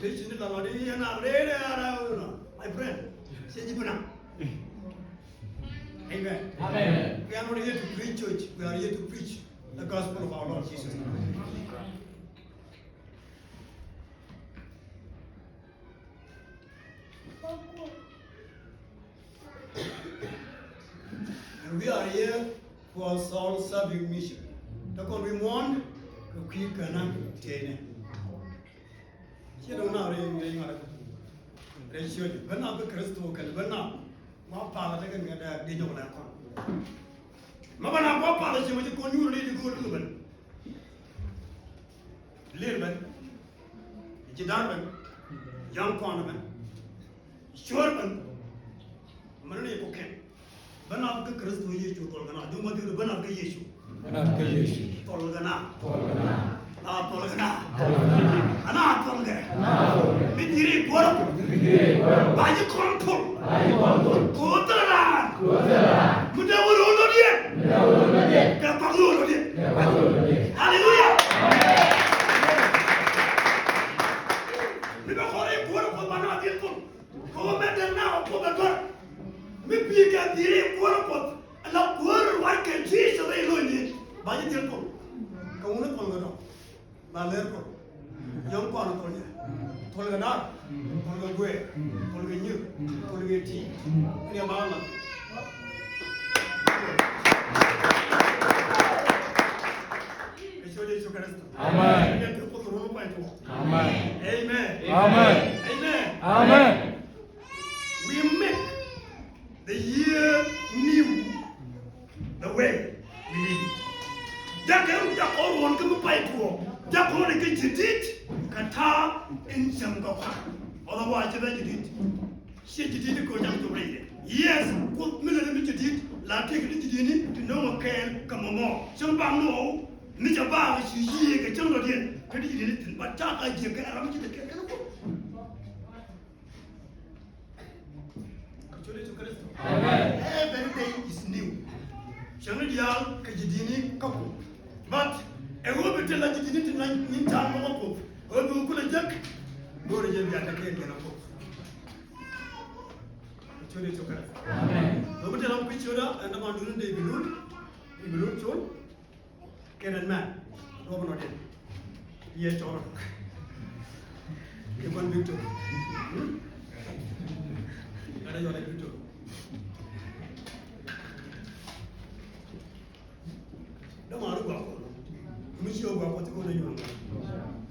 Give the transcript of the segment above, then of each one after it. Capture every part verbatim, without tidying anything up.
Te ci ni la lɔ di yɛn a rɛy rɛy a rɛy, my friend. Cɛ ji̱ bi na. Amen. Amen. We are not here to preach church. We are here to preach the gospel of our Lord Jesus Christ. And we are here for soul saving mission. Te kɔn wi̱i̱ muɔ̱ɔ̱n kɛ kui̱ känä tëënɛ. Ciɛ dɔ̱ŋ na rɛy, rɛy ŋa̱t rɛy ciöt ben na bi Kritho kɛl ben na ma palä tekɛ ŋɛt dee nyɔk lɛ kɔn. Ma ben na bɔ palä ciɛ ma ci kɔn nyuur ni di go̱o̱r ben. Lir ben. Ji̱ da̱r ben. Yaŋ kɔn ben. Cuɔ̱r ben. Mɛn ni kɔkɛn. Bä naath kä Kritho Yecu thɔl kɛ na. Jɔw ma thil bä naath kä Yecu. Bä naath kä Yecu. Thɔl kɛ na. Thɔl kɛ na. A thɔl kɛ na. Thɔl kɛ na. Ana thɔl kɛ. Ana thɔl kɛ. Mi dhiri guɔrä. Mi dhiri guɔrä. Ba ji̱ kɔn thɔl. Ba ji̱ kɔn thɔl. Koth raan. Koth raan. Mi dee wä ro̱o̱l lɔt yɛn. Mi dee wä ro̱o̱l lɔt yɛn. Kɛ pak ro̱o̱l lɔt yɛn. Kɛ pak ro̱o̱l lɔt yɛn. Haleluya. Mi bɛ kɔn rɛy guɔrä Kuɔth ba na dhil thɔl. Kɛ ɣöö mɛ dee na ɔ Kuoth ɛ gɔ̱r. Mi pi̱i̱ kɛ dhiri kuäär Kuɔth ala kuäär ruac kɛ Jesus rɛy lo̱cni. Ba ji̱ dhil Kuoth. Kɛ wuni Kuɔth kɛ dɔ̱ŋ. Ba ler Kuoth. Yɔ̱ŋ kɔn Kuɔth yɛ. Puɔl kɛ nar, puɔl kɛ guɛɛr, puɔl kɛ nyir, puɔl kɛ ti̱i̱. Ni a mal na. Kɛ ciöt Yecu Kritho. Amen. Ni a ti Kuoth Rum pay tuɔ. Amen. Amen. Amen. Amen. Amen. We make the year new the way we need it. Jakɛ, jakɔ ruɔn kä mi pay tuɔ. Jakɔ ni kɛ jadid kɛ ta̱a̱ in cäŋ kɛ kua̱r. Otherwise, cɛ bɛ jadid. Ciɛ jadid kɛ jam jɔk rɛydɛ. Yes, Kuoth mi lɛ ni mi jadid, la tëëk ni jadid ni ti no̱o̱ŋ kɛɛl kɛ mɔmɔ. Cäŋ baŋ ni ɣɔw, mi cɛ baŋ ci yiëë kɛ cäŋ dɔ̱diɛn, kä ni jadid ni thi̱n, but ta̱a̱ ka jiɛk kɛ ram mi ci te kɛɛl kɛ ni Kuoth. Kɛ ciöt Yecu Kritho. Amen. Every day is new. Cäŋ ni diaal kɛ jadid ni kä Kuoth. But ɛ ɣöö bi te la jadid ni ti na nyin ta̱a̱ mɔ kä Kuoth. Ɣöö bi kulɛ jek. Go̱o̱rɛ jɛ bia te kɛ kɛn Kuoth. Kɛ ciöt Yecu Kritho. Amen. Ɣöö bi te la kui̱ ciötdä ɛn däman duundɛ bi lun. Bi lun col. Kɛ nɛn mɛ, duɔ̱p nɔ diɛn. Yɛ cɔl. Kɛ kuan Victor. Hmm? Ŋa̱t a yɔl ɛ Victor. Dämaari gua̱a̱k Kuɔth. Mi ci ɣä gua̱a̱k Kuɔth ti kɔn a nyuɔ̱n.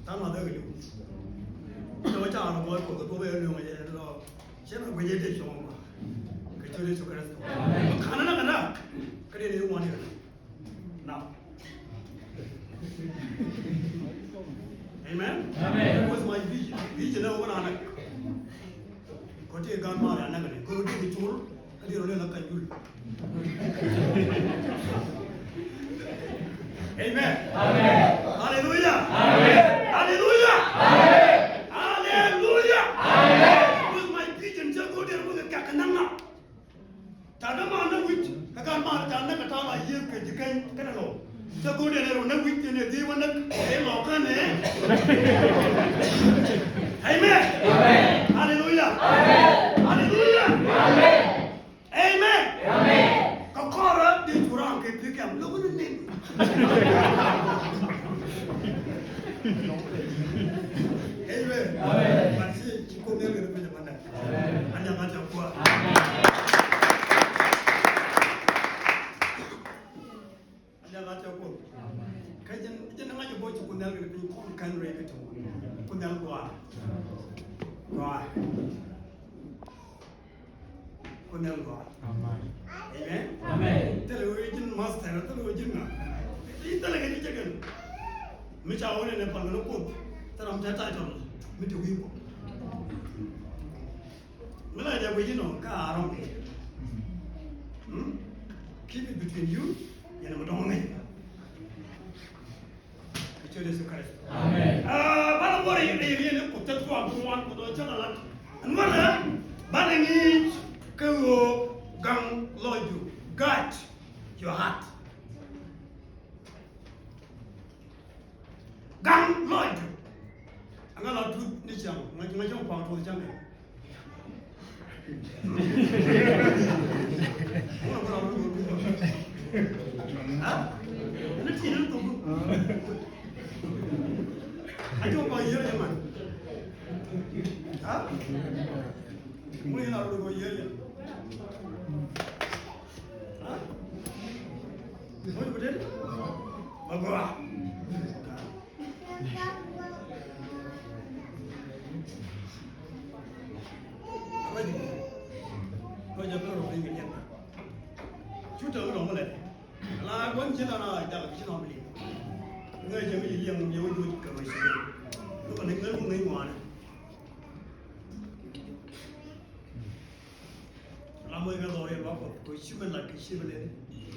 Tha̱a̱ŋ ma dhɛ kɛ liw. Dämaari ca rɔ gua̱a̱k Kuɔth kɛ gua̱a̱k ɛ lueŋ ɛ lɔ. Cɛ mɛ guic ɛ tëë cuɔ̱ŋ gua̱a̱k. Kɛ ciöt Yecu Kritho. Ka̱n na kɛ na. Kä dee ni ŋuan yɛ. Now. Amen? Amen. That was my vision. Vision ɛ wä na näk. Kɔ ti gan ma ya näk ni. Kɔ ti cul. Ka di ro le la kan jul. Amen. Amen. Hallelujah. Amen. Hallelujah. Amen. Hallelujah. Amen. That was my vision. Jɛ kɔ ti ro le ka ka na na. Ta̱a̱ dämaari wi̱c kä gat maari ta̱a̱ näk kɛ ta̱a̱ la yiëë kɛ ji̱ keny kɛnɛ lɔ. Cɛ go̱o̱r dee nɛ rɔ näk wi̱c tëë nɛ dhieec wä näk kɛ lɔ känɛ. Amen. Amen. Hallelujah. Amen. Hallelujah. Amen. Amen. Amen. Kɛ kɔrä dee cu raan kɛ pi̱i̱ kɛm lo̱k ni nin. Amen. Amen. But ci, ci Kuoth nɛn kɛ ni piny ɛ bä näk. Amen. An jaŋ a tɛ Kuoth. An jaŋ a tɛ Kuoth. Kä jɛn, jɛn ŋa̱c ɛ bä ci Kuoth nɛn kɛ ni piny kɔn kɛn rɛy kɛ ti wä. Kuoth nɛn gɔaa. Gɔaa. Kuoth nɛn gɔaa. Amen. Amen. Amen. Thilɛ wee ji̱n master, thilɛ wee ji̱n ŋa. Thilɛ kɛ ji̱ jɛ kɛn. Mi ca wä nɛn ɛ pal kɛ ni Kuoth. Thilɛ ram tɛ title. Mi te wi̱i̱ Kuoth. Mi la jɛ wi̱i̱ ji̱n ɔ ka a rɔm kɛ. Hmm? Keep it between you. Yɛn ɛ mi dɔ̱ŋ ŋäc. Kɛ ciöt Yecu Kritho. Amen. Ah, banɛ wä rɛy, rɛy, rɛy ni Kuoth Kuɔth bi ŋuan Kuoth ɔ cä la lat. Ɛn wä rɛ, banɛ ŋi̱i̱c kä ɣöö gaŋ lɔcdu. Guard your heart. Gaŋ lɔcdu. Aŋa la tuth ni cäŋ, ŋa̱c, ŋa̱c cäŋ paŋ tuɔth cäŋ kɛ. Cu tɛm mi lɔ̱ŋ mi lɛt. La gua̱n ci la na jal ci nɔm liŋ. Ŋäc jɛ mi ci liɛŋ mi wä juɔc kɛ wä ci liŋ. Lukɛ ni ŋäc wä ŋäc ŋuanɛ. La moc kɛ dhɔr yɛ ba kɔ kɔ ci mi lat kɛ ci mi lɛt.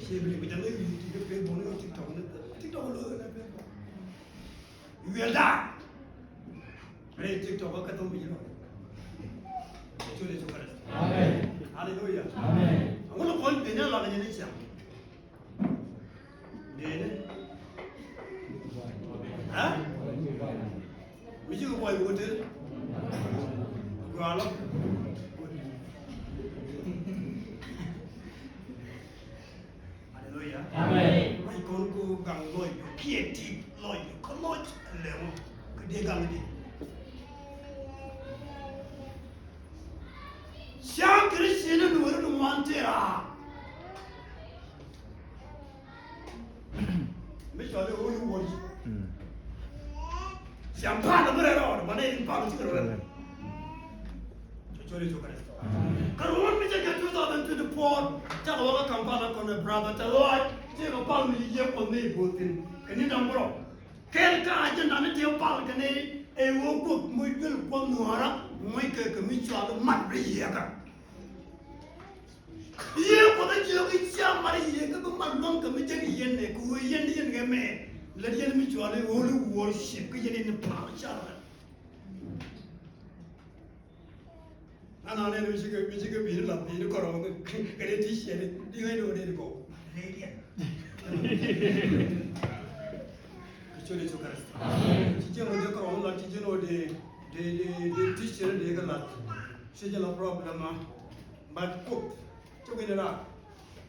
Ci mi lɛt kɛ jɛ mi wi̱i̱ ti kɛ Facebook ni kɛ TikTok ni TikTok ni kɛ Facebook. Wiɛl da̱a̱. Rɛy TikTok kä thom bi ji̱ lɔk. Cu Yecu Kritho. Amen. Hallelujah. Amen. Aŋun kɔn ben ni lɔk ni ciaŋ. Dee ni. Ha? Mi ci kɛ buɔy bi wä ter. Gɔaa lɔ. Hallelujah. Amen. Ruac kɔn ku gaŋ lɔcdu kiɛ ti lɔcdu kä lɔc lɛŋu kä diɛ gaŋ di. Tira. Mi cɔal i̱ holy worship. Ciaŋ pa̱a̱n mi rɛl rɔɔdɛ, banɛ in pa̱a̱n cikɛ rɛl. Cɔl i̱ Yecu Kritho. Kä ruɔ̱n mi cɛ kɛ two thousand twenty-four, cakɛ wä kä Kampala kɔnɛ brother, cɛ lɔc, cɛ kɛ pal mi yiëë Kuɔth ni i̱ bo̱o̱thin. Kɛ ni da̱ŋ bärɔw. Kɛl kä agenda ni tëë pal kɛ ni ɛ ɣöö Kuoth moc duel Kuɔth nuɔ̱ɔ̱rä, moc kɛ kɛ mi cɔal i̱ mat ri yiëëkä. Yiëë Kuɔth a jiök i̱ cia mat yiëë kä bi mat luäŋ kɛ mi jek yɛn ɛ kɛ ɣöö yɛn di yɛn kɛ mɛ. Lät yɛn mi cɔal i̱ holy worship kä yɛn in pa̱a̱r carɛ. Ana nɛn mi cikɛ mi cikɛ bi̱i̱ni lath bi̱i̱ni kɔrɔŋ kɛ dee ti ciɛni di ŋäcni wä dee di kɔw. Rɛy diɛn. Kɛ ciöt Yecu Kritho. Ci jiɛn wä dee kɔrɔŋ lath ci jiɛn wä dee dee dee dee ti ciɛni dee kɛ lath. Ci jiɛn la problem a. But Kuoth cɛ gui̱ni raar.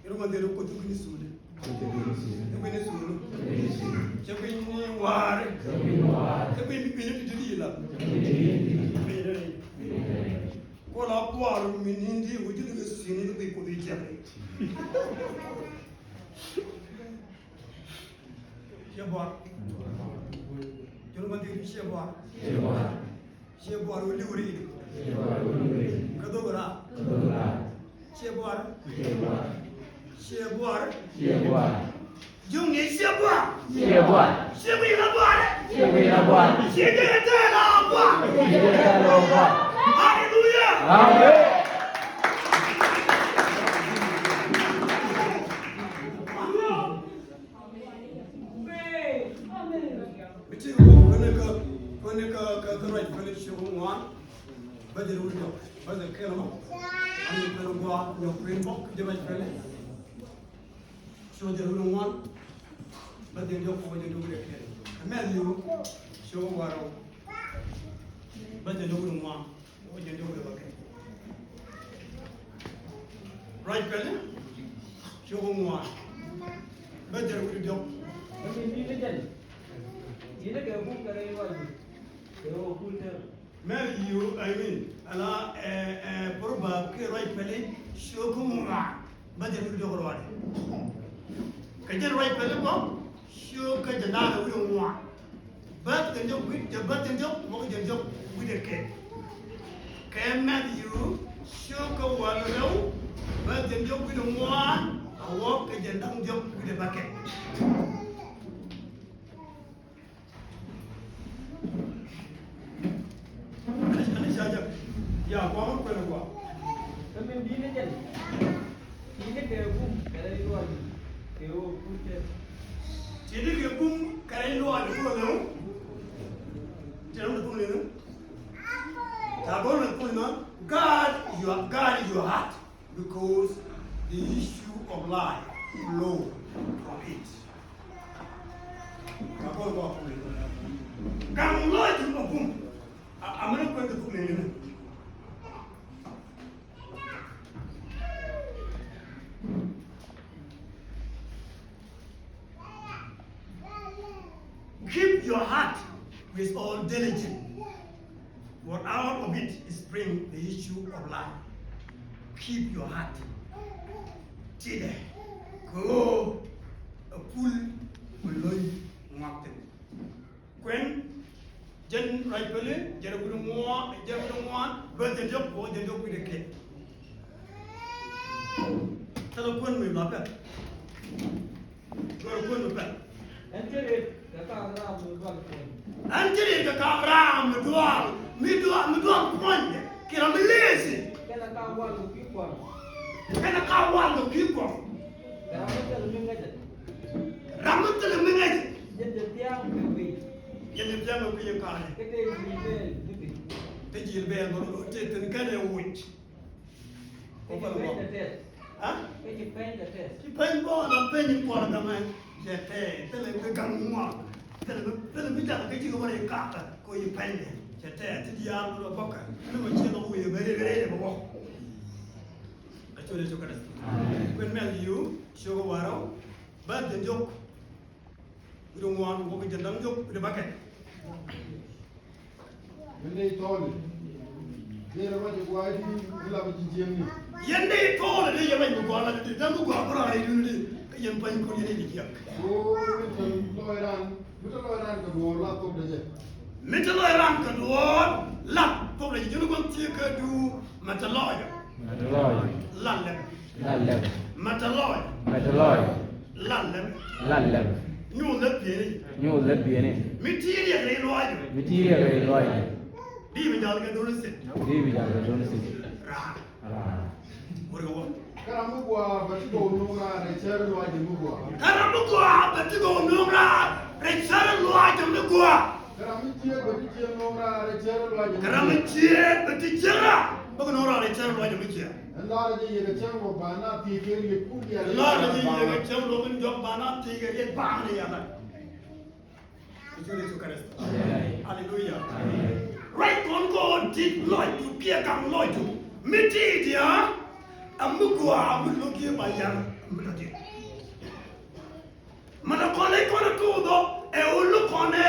Yɛn ŋuan dhil Kuoth cɛ gui̱ni thuli. Cɛ gui̱ni thuli. Cɛ gui̱ni wa̱a̱ri. Cɛ gui̱ni ti ti la. Gui̱ni rɛy. Kuɔl a buar mi ni̱n di wä ji̱n kɛ thi̱n ni gui̱ Kuoth i̱ cɛ. Ciɛ buar. Jɔn ma dhil ciɛ buar. Ciɛ buar wä li̱w ri̱i̱. Kä dhok raar. Ciɛ buar. Ciɛ buar. Ji̱ ŋi̱i̱c ciɛ buar. Ciɛ buar. Ciɛ buar. Ciɛ buar. Ciɛ jɛ tɛl a buar. Haleluya. Amen. Mi ti wä kɔn kä kɔn kä kä kä ruac kɔn ciök ŋuan. Bä jɛ wut jɔk bä jɛ kɛl mɔ. Ani kɛl gua nyɔk pin bɔk jɛ ruac kɔn. Ciök jɛ wut ŋuan. Bä jɛ jɔk kɔ jɛ wut kɛl. Mɛ liu ciök ŋuan rɔ. Bä jɛ wut ŋuan. Ruac pɛli ciök ŋuan. Bä jɛ wut diɔk. Mɛ mi ni jɛn. Ni ni kɛ bum kɛ rɛy ruac. Kɛ wä kul tɛr. Mɛ yiu, I mean, ala, eh, eh, Proverb kɛ ruac pɛli ciök ŋuan. Bä jɛ wut diɔk ruac. Kɛ jɛn ruac pɛli bä ciök kɛ jɛ daanɛ wut ŋuan. Bäth kɛ jɔk wi̱cdɛ, bäth kɛ jɔk, mɔk kɛ jɔk wi̱cdɛ kɛ. Kɛ Matthew ciök kä wäl rɛw, bäth kɛ jɔk wi̱cdɛ ŋuan, a wɔk kɛ jɛ da̱ŋ jɔk wi̱cdɛ bäkɛ. Ani ca jɛ, ya, kɔn kuɛn kua. Kä min bi̱i̱ ni jɛn. Ti̱i̱ni kɛ bum kɛ rɛy luɔc kɛ ɣöö kul tɛth. Ti̱i̱ni kɛ bum kɛ rɛy luɔc kɛ ɣöö. Ti̱i̱ni kɛ bum kɛ rɛy luɔc. Ta bol na kul na, guard your, guard your heart because the issue of life flow from it. Ta bol kua kul na. Gaŋ luɔc kɛ bum. A, a mɛn kuɛn kɛ bum kɛ rɛy luɔc. Keep your heart with all diligence, for out of it spring the issue of life. Keep your heart. Ti̱dɛ kɛ ɣöö ɛ kul mi lo̱ny ŋuak thi̱n. Kuɛn jɛn ruac pɛli, jɛn wi̱cdɛ ŋuan, jɛn wi̱cdɛ ŋuan, bä jɛn jɔk, bä jɛn jɔk wi̱cdɛ kɛl. Thilɛ kuɛn mi la pɛl. Gör kuɛn mi pɛl. Ɛn cɛ riet kɛ ka̱a̱k raam mi dual puɔ̱ny. Ɛn cɛ riet kɛ ka̱a̱k raam mi dual, mi dual, mi dual puɔ̱ny. Kɛ ram mi leesi. Kɛnɛ ka̱a̱k wal kɛ kui̱ kuɔ̱m. Kɛnɛ ka̱a̱k wal kɛ kui̱ kuɔ̱m. Kɛ ram mi thilɛ mi ŋäcɛ. Ram mi thilɛ mi ŋäcɛ. Jɛn te thia̱a̱ŋ kɛ kui̱. Jɛn te thia̱a̱ŋ kɛ kui̱ in ka̱a̱cɛ. Kä te ji̱ bɛɛl mi piny. Te ji̱ bɛɛl mi piny. Te ji̱ bɛɛl mi piny. Kä ci peny te tɛth. Ha? Kä ci peny te tɛth. Ci peny bɔ na peny in kuɔl gaŋɛ. Cɛ tɛth. Thilɛ mi gaŋ ŋuak. Thilɛ mi, thilɛ mi jakä kä ci kɛ wä rɛy kakä. Kɛ ci peny te. Cɛ tɛth. Ti diaal mi rɔ bɔkä. Ni mɛ ci kɛ wä yɛ bɛ rɛy rɛy bɛ wä. A cɔl Yecu Kritho. Amen. Kuɛn Mɛthiw ciök wäl rɛw, bä jɛn jɔk wi̱cdɛ ŋuan, wä kɛ jɛn da̱ŋ jɔk wi̱cdɛ bäkɛl. Min dee tɔɔli. Dee rɛ ruac ɛ gua̱a̱th i̱ mi lapɛ ji̱ jiäkni. Yɛn dee tɔɔlɛ dee yɛn rɛy mi gɔaa la dee dee mi gɔaa bä raan rɛy duni dee. Kä yɛn pa̱ny kɔn yɛn dee jiäk. Ɣöö mi te lɔc raan, mi te lɔc raan kɛ duɔ̱ɔ̱r la thok dee jɛ. Mi te lɔc raan kɛ duɔ̱ɔ̱r la thok dee jɛ. Ji̱n gua̱n thieekä duur mɛ te lɔc. Mɛ te lɔc. La lɛm. La lɛm. Mɛ te lɔc. Mɛ te lɔc. La lɛm. La lɛm. Nyuuth lɛ pieni. Nyuuth lɛ pieni. Mi ti riɛk rɛy lɔaac. Mi ti riɛk rɛy lɔaac. Di bi jal kɛ do̱n sik. Di bi jal kɛ do̱n sik. Raar. Raar. Wur kɛ wä. Kä ram mi gɔaa bɛ ti gɔw no̱o̱ŋ raar rɛy cär lɔaac mi gɔaa. Kä ram mi gɔaa bɛ ti gɔw no̱o̱ŋ raar rɛy cär lɔaac mi gɔaa. Kä ram mi ciek bɛ ti ciek no̱o̱ŋ raar rɛy cär lɔaac mi gɔaa. Kä ram mi ciek bɛ ti ciek raar bä kɛ no̱o̱ŋ raar rɛy cär lɔaac mi gɔaa. Ɛn laarä jɛ yɛ kɛ cäŋ luɔk ba na thiec kɛ riet kul diaal. Ɛn laarä jɛ yɛ kɛ cäŋ luɔk in jɔk ba na thiec kɛ riet baaŋ ni yɛn lat. Kɛ ciöt Yecu Kritho. Amen. Aleluya. Amen. Ruac kɔn kɔn ti lɔcdu kiɛ gaŋ lɔcdu. Mi ti diaal a mi gɔaa mi lo̱k yɛ ba yar mi tɔ̱ ti. Mɛ tɔ kɔn ɛ kɔn ɛ tuuth ɔ ɛ ɣöö lo̱k kɔn ɛ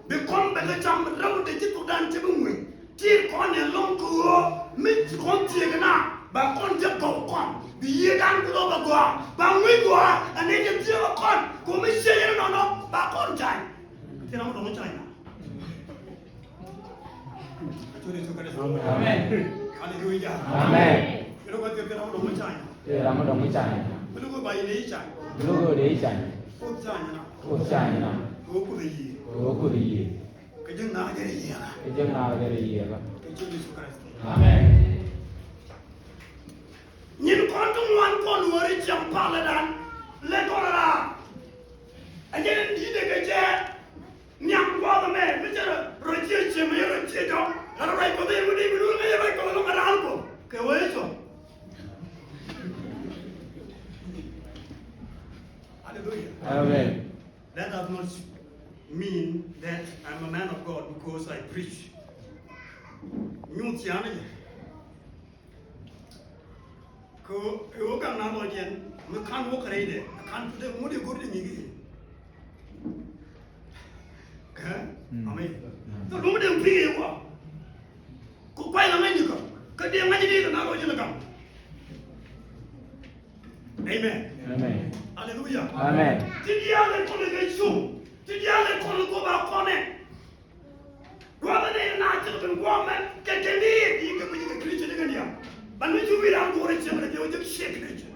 bi kɔn bɛ kɛ cam rɛw dee ji̱ thokdan ti bi ŋuny. Ti̱i̱r kɔn ɛ lɔ̱ŋ kɛ ɣöö mi kɔn thieek na ba kɔn jɛ gɔw kɔn bi yiëëdan bi lɔ bɛ gɔaa ba ŋui̱ gɔaa ɛ nɛy jɛ thieek ɛ kɔn kɛ ɣöö mi ciɛ yɛn nɔnɔ ba kɔn cay. Thil ram dɔ̱ŋ cay na. Amen. Aleluya. Amen. Kɛ ram dɔ̱ŋ cay na. Kɛ ram dɔ̱ŋ cay na. Bi lo̱k ɣöö ba yɛn dee cay. Bi lo̱k ɣöö dee cay. Kuoth cay na. Kuoth cay na. Kɛ ɣöö Kuoth ɛ yiëë. Kɛ ɣöö Kuoth ɛ yiëë. Kɛ jɛ ŋa̱a̱k kɛ rɛy yiëëkä. Kɛ jɛ ŋa̱a̱k kɛ rɛy yiëëkä. Kɛ ciöt Yecu Kritho. Amen. Nyin kɔn ti ŋuan kɔn wä ri ciɛŋ palä dan lɛ kɔn raar. Ɛ jɛn in di̱i̱t ɛ kɛ jɛ niaŋ gua̱a̱th ɛmɛ mi cɛ rɔ ciɛ ciɛ mi rɔ ciɛ jɔk. Ɛ rɔ ruac Kuɔth in mi di mi duun ŋäc rɔ ruac Kuɔth ɛlɔ̱ŋ ɛ raar Kuɔth kɛ wee cuɔ̱ŋ. Hallelujah. Amen. That does not mean that I'm a man of God because I preach. Nyuuth ciaŋ ni jɛ. Kɛ ɣöö, kɛ ɣöö gaŋ na lɔcdiɛn mi ka̱n wä kɛ rɛydɛ, ka̱n tutdɛ ŋut i̱ go̱r di ŋi̱i̱c i̱. Kä? Mm. Amen. Mm. Kä luɔ̱ŋ dee pi̱i̱ i̱ wä. Kɛ kuay la ŋa̱cni kä, kä dee ŋa̱cni kɛ na lɔcdiɛn gaŋ. Amen. Amen. Hallelujah. Amen. Ti diaal ɛ kɔn kɛ cuŋ. Ti diaal ɛ kɔn kɛ ba kɔnɛ. Gua̱a̱th ni na cɛ kɛ gua̱a̱th mɛ kɛ kɛ ni yɛ kɛ bi kɛ Kristo ni kɛ ni ya. Ban mi cu wi̱i̱ ran go̱o̱rɛ cɛ mɛ kɛ wä jɛ ciɛ kɛ ni cɛ.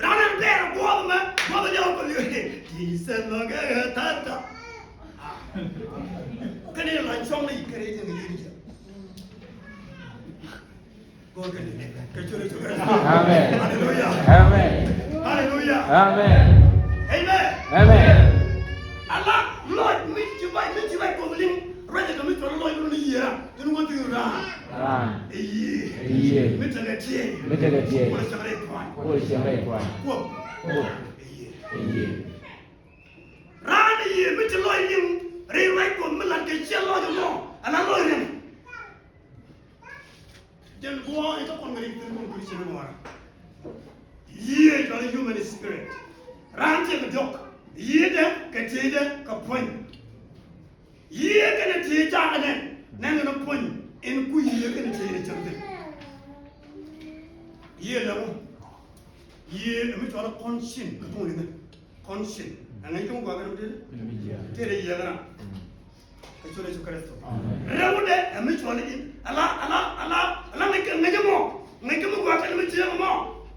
Ran ɛn bɛɛr gua̱a̱th mɛ gua̱a̱th ni ya kɛ li̱w. Ti sɛ lɔ kɛ kɛ tata. Kɛ ni la cɔŋ ni kɛ ni kɛ ni yɛ. Amen. Amen. Amen. Amen. Amen. Ala lɔc mi ci bac, mi ci bac Kuɔth liŋ. Ruacɛ kɛ mi cɔl lɔc mi ni yiëë ran. Tin wä ti ran. Ran. Ɛ yiëë. Ɛ yiëë. Mi tekɛ tiɛɛc. Mi tekɛ tiɛɛc. Kuɔth cɛ rɛy pua̱ny. Kuɔth cɛ rɛy pua̱ny. Kuɔth. Kuɔth. Ɛ yiëë. Ɛ yiëë. Raan ɛ yiëë mi ci lɔc liŋ. Rɛy ruac Kuɔth mi lat kɛ ciɛ lɔc ɛmɔ. Ala lɔc riɛm. Jɛn guɔ̱ɔ̱ŋ in kä kɔn kɛ rik thi̱n kɔn Christian in ŋuɔ̱rä. Yiëë cɔal human spirit. Raan tiɛk diɔ̱k. Yiëëdɛ kɛ tiëëdɛ kɛ puɔ̱ny. Yiëë kɛnɛ tiëëc cakɛ nɛn. Nɛn kɛnɛ puɔ̱ny in ku yiëë kɛnɛ tiëëc in cäŋ thi̱n. Yiëë lɛ ŋu. Yiëë ɛ mi cɔal conscience kɛ thuŋ liŋä. Conscience. Ɛ ŋäc kä mi gɔaa kɛn mi tëëdɛ. Tëëdɛ yiëë kɛ ram. Kɛ ciöt Yecu Kritho. Amen. Rɛwdɛ ɛ mi cuɔl i̱ ala, ala, ala, ala ŋäc kɛ ŋäc ɛmɔ. Ŋäc kɛ mi gɔaa kɛn mi ciek ɛmɔ.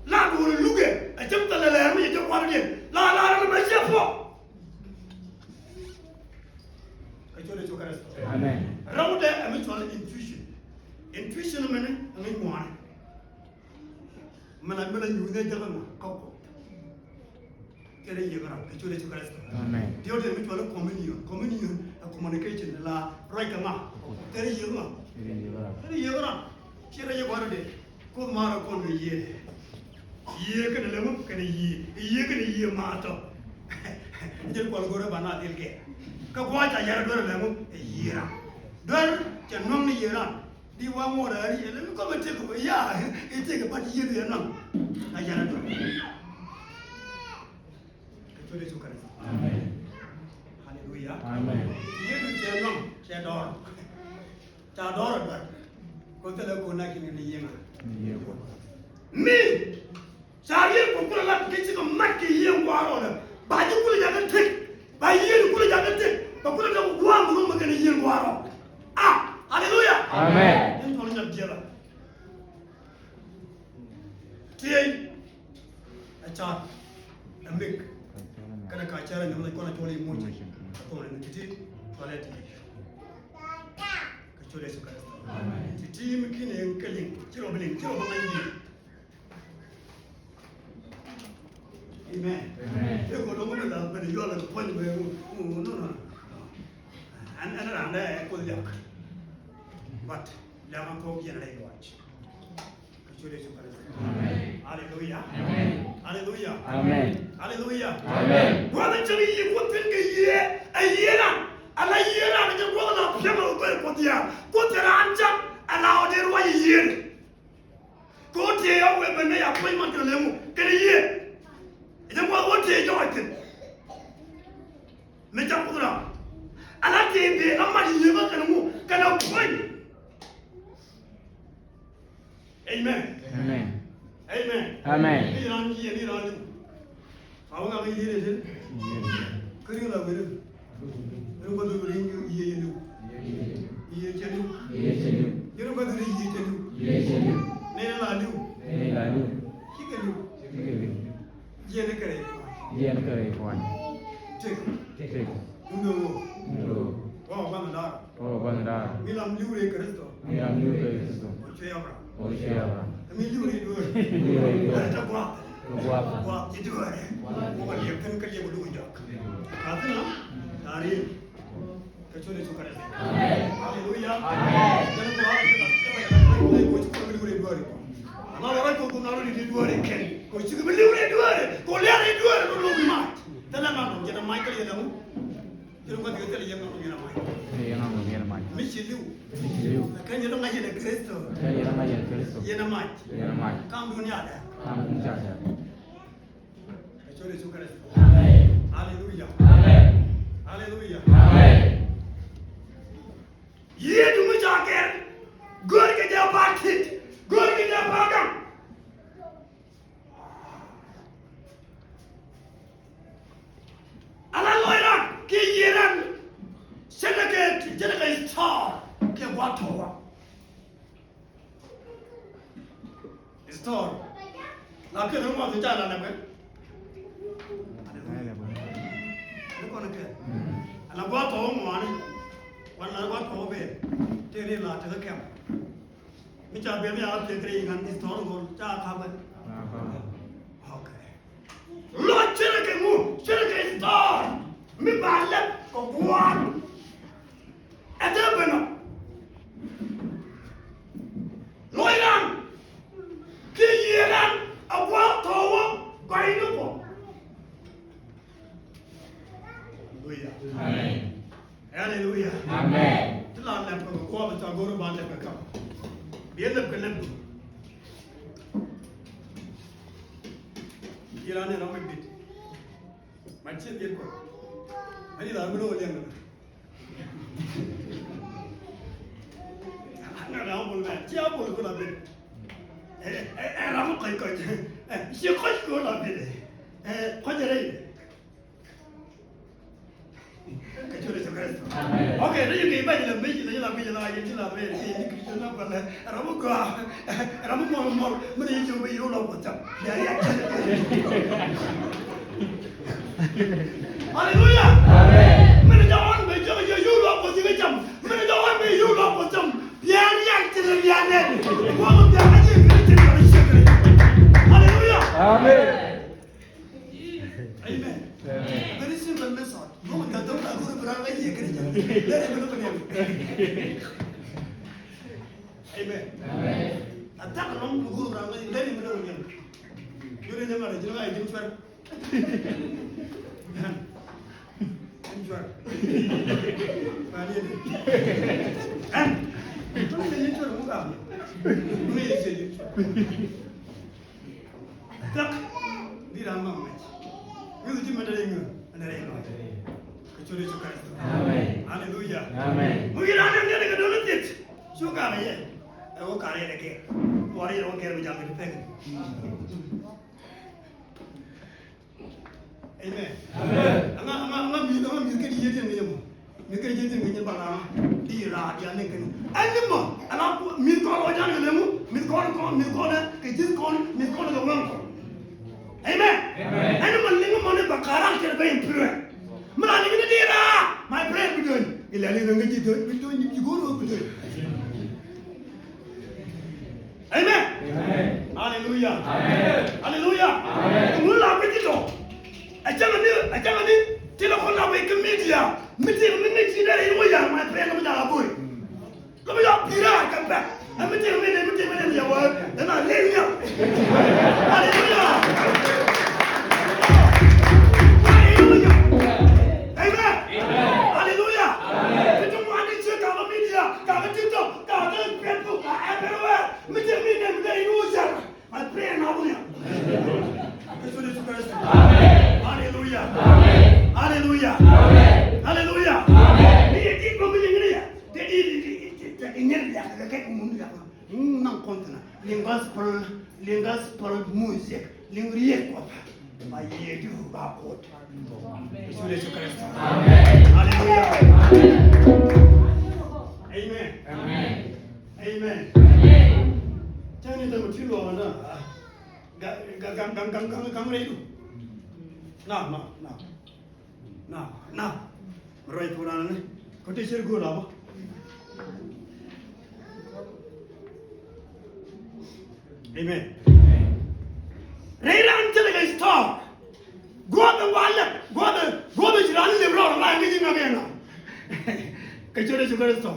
La duɔl lukɛ ɛ cäŋ thilɛ lɛɛr mi cɛ kua̱r diɛn. La, la, la, la, la, ciɛ puɔ. Kɛ ciöt Yecu Kritho. Amen. Rɛwdɛ ɛ mi cuɔl intuition. Intuition mɛni ɛ ŋäc ŋuani. Mɛn a, mɛn a nyuuth ɛ jɛ kɛ ŋa kɔkɔ. Thilɛ yiëë kɛ ram kɛ ciöt Yecu Kritho. Amen. Diɔt mi cuɔl communion. Communion ɛ communication la ruac kɛ ŋa. Thilɛ yiëë kɛ ŋa. Thilɛ yiëë kɛ ram. Thilɛ yiëë kɛ ram. Ci rɛy yiëë kɛ ram dee. Kuoth maarä kɔn kɛ yiëë. Yiëë kɛnɛ lɛ ŋu kɛnɛ yiëë. Yiëë kɛnɛ yiëë maatɔ. Jɛn kuɔl go̱rɛ ba na dhil kɛ. Kä gua̱a̱c a yɛrɛ duer lɛ ŋu ɛ yiëë ram. Duer cɛ nuɔ̱ŋ ni yiëë ram. Di wa ŋuɔ̱t a ri ɛlɛ mi kɔmɛ tëk wä ya. I̱ tëk bat yiëë yɛ naŋ. A jɛn a dɔ̱ŋ. Kɛ ciöt Yecu Kritho. Amen. Haleluya. Amen. Yiëë du cɛ naŋ cɛ dɔɔr. Ca dɔɔr a dɔɔr. Kɔ thilɛ kɔ na kini ni yiëë ŋa. Mi ca riet kɛ kulɛ lat kɛ cikɛ mat kɛ yiëë ŋuan rɔɔdɛ. Ba ji̱ kulɛ jakä tek. Ba yiëë kulɛ jakä tek. Ba kulɛ jakä gua̱a̱ŋ kɛ rom kɛ kɛn yiëë ŋuan rɔɔdɛ. Ah, haleluya. Amen. Ni tɔl nyal jiɛla. Tiey. A car. A mik. Kɛnɛ ka car a nyam la kɔn a cɔl i̱ muc. A thɔn in ti̱ti̱. Cɔl ɛ ti̱ti̱. Kɛ cɔl Yesu Kritho. Amen. Ti̱ti̱ mi ki̱n in kɛ liŋ. Ci rɔ bi liŋ. Ci rɔ bi liŋ. Amen. Amen. Ɛ kɔ dɔŋ mi la bɛn yɔl kɛ puɔ̱ny bɛ ŋu, ŋu, ŋu, no, no. Ɛn, ɛn ran dɛ ɛ kuoth liak. But liak an kɔk yɛn rɛy luac. Kɛ ciöt Yesu Kritho. Amen. Hallelujah. Amen. Hallelujah. Amen. Hallelujah. Amen. Gua̱th in cäŋ yiëë kuoth thi̱n kɛ yiëë, ɛ yiëë ran. Ala yiëë ran, ɛ jɛ gua̱th la piɛŋ ɛ wä go̱r kuoth ya̱a̱. Kuoth cɛ ran cak, ala ɔ dee ruac yiëë. Kɛ ɣöö tëë a wee ben nɛy a puɔ̱ny man kɛnɛ lemu kɛnɛ yiëë. Ɛ jɛ ŋuɔth ɣöö tëë jɔɔc thi̱n. Mi ca kuth ram. Ala tëë dee a mat yiëë kä kɛnɛ ŋu kɛnɛ puɔ̱ny. Amen. Amen. Amen. Amen. Ni ran yiëë ni ran li̱w. A wä ŋa kä yiëë ni tin. Kä ri̱ŋ la weri. Yɛn ŋuɔth ri yiëë yɛ li̱w. Yiëë cɛ li̱w. Yɛn ŋuɔth ri yiëë cɛ li̱w. Nɛy la li̱w. Cikɛ li̱w. Jiɛn kɛ rɛy puɔ̱ny. Tek. Duundɛ ɣöö. Wä wä gua̱n da̱a̱r. Mi lam li̱w rɛy Kritho. Ɔ cuɛ Abraham. Ɛ mi li̱w rɛy dueer. Ɛ tɛ gua̱a̱th. Gua̱a̱th ci dueer. Wä liɛp kɛn kä liɛp ɛ duŋ jɔak. Ka thi̱n a ta̱a̱ riet. Kɛ ciöt Yecu Kritho. Amen. Haleluya. Amen. Jɛn gua̱a̱th jɛn a jɛn a jɛn a jɛn a jɛn a jɛn a jɛn a jɛn a Ama wä rɔ̱ kɛ kun na rɔ̱ di dueeri kɛn. Kɛ cikɛ bi li̱w rɛy dueeri. Kɛ liar rɛy dueeri rɔ̱ lo̱k mac. Thilɛ ŋa̱n rɔ̱ jɛn a mac kɛ liɛl ɛŋu. Thilɛ ŋa̱n rɔ̱ jɛn a mac. Jɛn a mac. Mi ci li̱w. Mi ci li̱w. Kɛ jɛn a mac jɛn a Kritho. Kɛ jɛn a mac jɛn a Kritho. Jɛn a mac. Jɛn a mac. Ka̱m dunia dɛ. Ka̱m dunia dɛ. Kɛ ciöt Yecu Kritho. Amen. Haleluya. Amen. Haleluya. Amen. Yiëëdu mi ca kɛr, go̱o̱rkɛ jɛ ba tit, go̱o̱rkɛ jɛ ba gaŋ. Ala lɔc ran kiɛ yiëë ran, cɛ lɛ kɛ, cɛ lɛ kɛ store kiɛ gua̱a̱th tɔ̱ wa. Store. Lakin ni ŋuɔth ca la lɛpɛ. Ni kɔn kɛ. Ala gua̱a̱th tɔ̱ ŋuani. Wala gua̱a̱th tɔ̱ ben. Te ni la te kɛm. Mi ca ben mi a te kre iŋan store ŋuɔl ca ka ben. Okay. Lɔc cɛ rɛ kɛ ŋu, cɛ rɛ kɛ thɔɔr mi ba lɛp kɛ gua̱a̱r. Ɛ tɛ ben ɔ. Lɔc ran kiɛ yiëë ran a gua̱a̱r thɔɔwä gɔ̱a̱r ni kɔ. Haleluya. Amen. Haleluya. Amen. Ti la lɛp kɛ gua̱a̱r bɛ ca go̱r ba lɛp kɛ kam. Biɛ lɛp kɛ lɛp. Ti la ni ram mi bit. Ma ciɛ biɛ kɔ. Ani la mi lo liɛŋ. Ana ram bol mɛ. Ciɛ bol ko la bit. Ɛ, ɛ, ɛ, ram kɔc kɔc. Ɛ, ciɛ kɔc ko la bit. Ɛ, kɔc rɛy. Kɛ ciöt Yecu Kritho. Amen. Okay, ni yik i̱ bɛc lɛ mec, ni yik la mec la yik la mec, ni yik Kristo na pɛlɛ. Ram mi gɔaa, ram mi mɔl mɔl, mi ni yik bi yik lɔ kuɔth cam. Ya, ya. Haleluya. Amen. Mi ni jɛ ɣɔn bɛ jɛ yik lɔ kuɔth cam. Mi ni jɛ ɣɔn bɛ yik lɔ kuɔth cam. Bia rial ti ni rial nɛ. Kuɔth bia ka ci kiri ti ni kiri ci kiri. Haleluya. Amen. Amen. Amen. Very simple message. Mɔmɔ ka dɔm ka guru bra ka yɛ kiri jɛ. Lɛ ni mɛnɛ mɛnɛ. Amen. Amen. A tak lɔŋ guru bra ka lɛ ni mɛnɛ mɛnɛ. Yore nyɛ mara jina ka jin fɛr. Jin fɛr. Pali ni. Ɛn. Tuni ni jin fɛr mu ka. Tuni ni jin fɛr. Thak di ram ma mac. Wi̱i̱ ti mɛn dee ŋö mɛn dee ŋö. Kɛ ciöt Yecu Kritho. Amen. Haleluya. Amen. Mu yi ram ni ni kɛ dɔn ni thit. Cu ka yɛ. Ɛ wä kar yɛn ɛ kɛɛl. Wä yɛn ɛ wä kɛɛl mi jam kɛ ti pek. Amen. Amen. Aŋa, aŋa, aŋa mi̱th, aŋa mi̱th kɛ ti yet yɛn kɛ yɛ mɔ. Mi̱th kɛ ti yet yɛn kɛ yɛ mɔ. Ti raa ti a neŋ kɛ ni. Ɛn ni mɔ. Ala mi̱th kɔn wä jan kɛ lɛ mɔ. Mi̱th kɔn kɔn, mi̱th kɔn ɛ kɛ ji̱th kɔn, mi̱th kɔn kɛ wɛŋ kɔn. Amen. Amen. Ɛn ni mɔ liŋ mɔ ni ba karan kɛ bɛ in prayer. Mi la liŋ ni di raa. My prayer bi do̱ny. Ilɛ liŋ ni ŋa ji̱ do̱ny, bi do̱ny, bi go̱o̱r bi do̱ny. Amen. Amen. Hallelujah. Amen. Hallelujah. Amen. Ŋun la bi ti tɔ. A cäŋ ni, a cäŋ ni ti la kɔn la wek kä media. Mi ti mi ni ti dee in wä ya̱r, my prayer mi da̱a̱ boy. Lɔ mi yɔ pira kɛ pɛ. A mi ti mi ni, mi ti mi ni yɛ wä. Dee na lɛ ni yɛ. Hallelujah. Hallelujah. Amen. Hallelujah. Ti ti ŋuan ni ci ka media, ka TikTok, ka Facebook, ka everywhere. Mi ti mi ni mi ni yɛ wä ya̱r. My prayer now, yeah. Yesu, Yesu Kristo. Amen. Hallelujah. Amen. Hallelujah. Amen. Hallelujah. Amen. Ni ye ti ko mi ni ya. Te di di di di di ni ya ka ka mun ya. Mm, nan kontina. Liŋ gospel, liŋ gospel music, liŋ riet ko. Ba ye du ba ko. Yesu, Yesu Kristo. Amen. Hallelujah. Amen. Amen. Amen. Amen. Cɛ ni dämɛ ti luɔk na. Ga, ga, ga, ga, ga, ga, ga, ga, rɛy du. Na, na, na. Na, na. Rɛy ku na ni. Ko te cɛ go̱o̱r a bä. Amen. Rɛy ran cɛ lɛ kɛ store. Guɔ̱th in walɛ, guɔ̱th in, guɔ̱th in ci raan in lep rɔɔdɛ la in ŋäc in ŋäk in ŋa. Kɛ ciöt Yecu Kritho.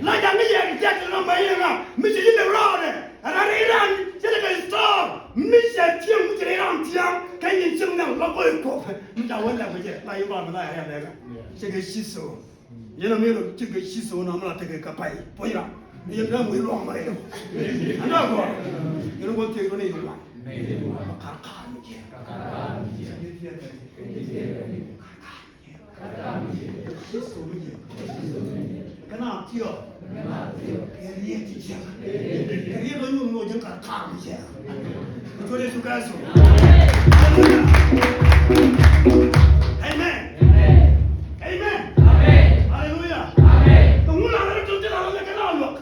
La ja̱ŋ ni yɛ kɛ jiɛk ti nɔmɔ in ŋa, mi ci ji̱ lep rɔɔdɛ. Ɛ ran i̱ ran cɛ lɛ kɛ store, mi cɛ tieŋ, mi ci rɛy ran tiaŋ kɛ nyin cieŋ nɛn lɔ go̱o̱r kuɔth. Mi ca wä lɛp kɛ jɛ la in rɔɔdɛ la yɛ rɛl ɛkä. Cɛ kɛ ci so. Yɛn a mi rɔ tekɛ ci so na mi la tekɛ kɛ pay puɔ̱ny ram. Yɛn dee muc luɔk mɛ rɛy dee. Ɛn dee gɔr. Yɛn wä tekɛ rɔ ni yɛn wan. Kar kar mi jiɛn. Kar kar mi jiɛn. Kar kar mi jiɛn. Ci so mi jiɛn. Kɛn a tiɔ. Kɛ riet ti jiɛn. Kɛ riet lɔ nyuɔn mɔ jiɛn kar kar mi jiɛn. Kɛ cuɔl Yecu Kritho. Amen. Amen. Hallelujah. Kɛ ŋun la rɛ tɔŋ ti la rɛ kɛ na luɔk.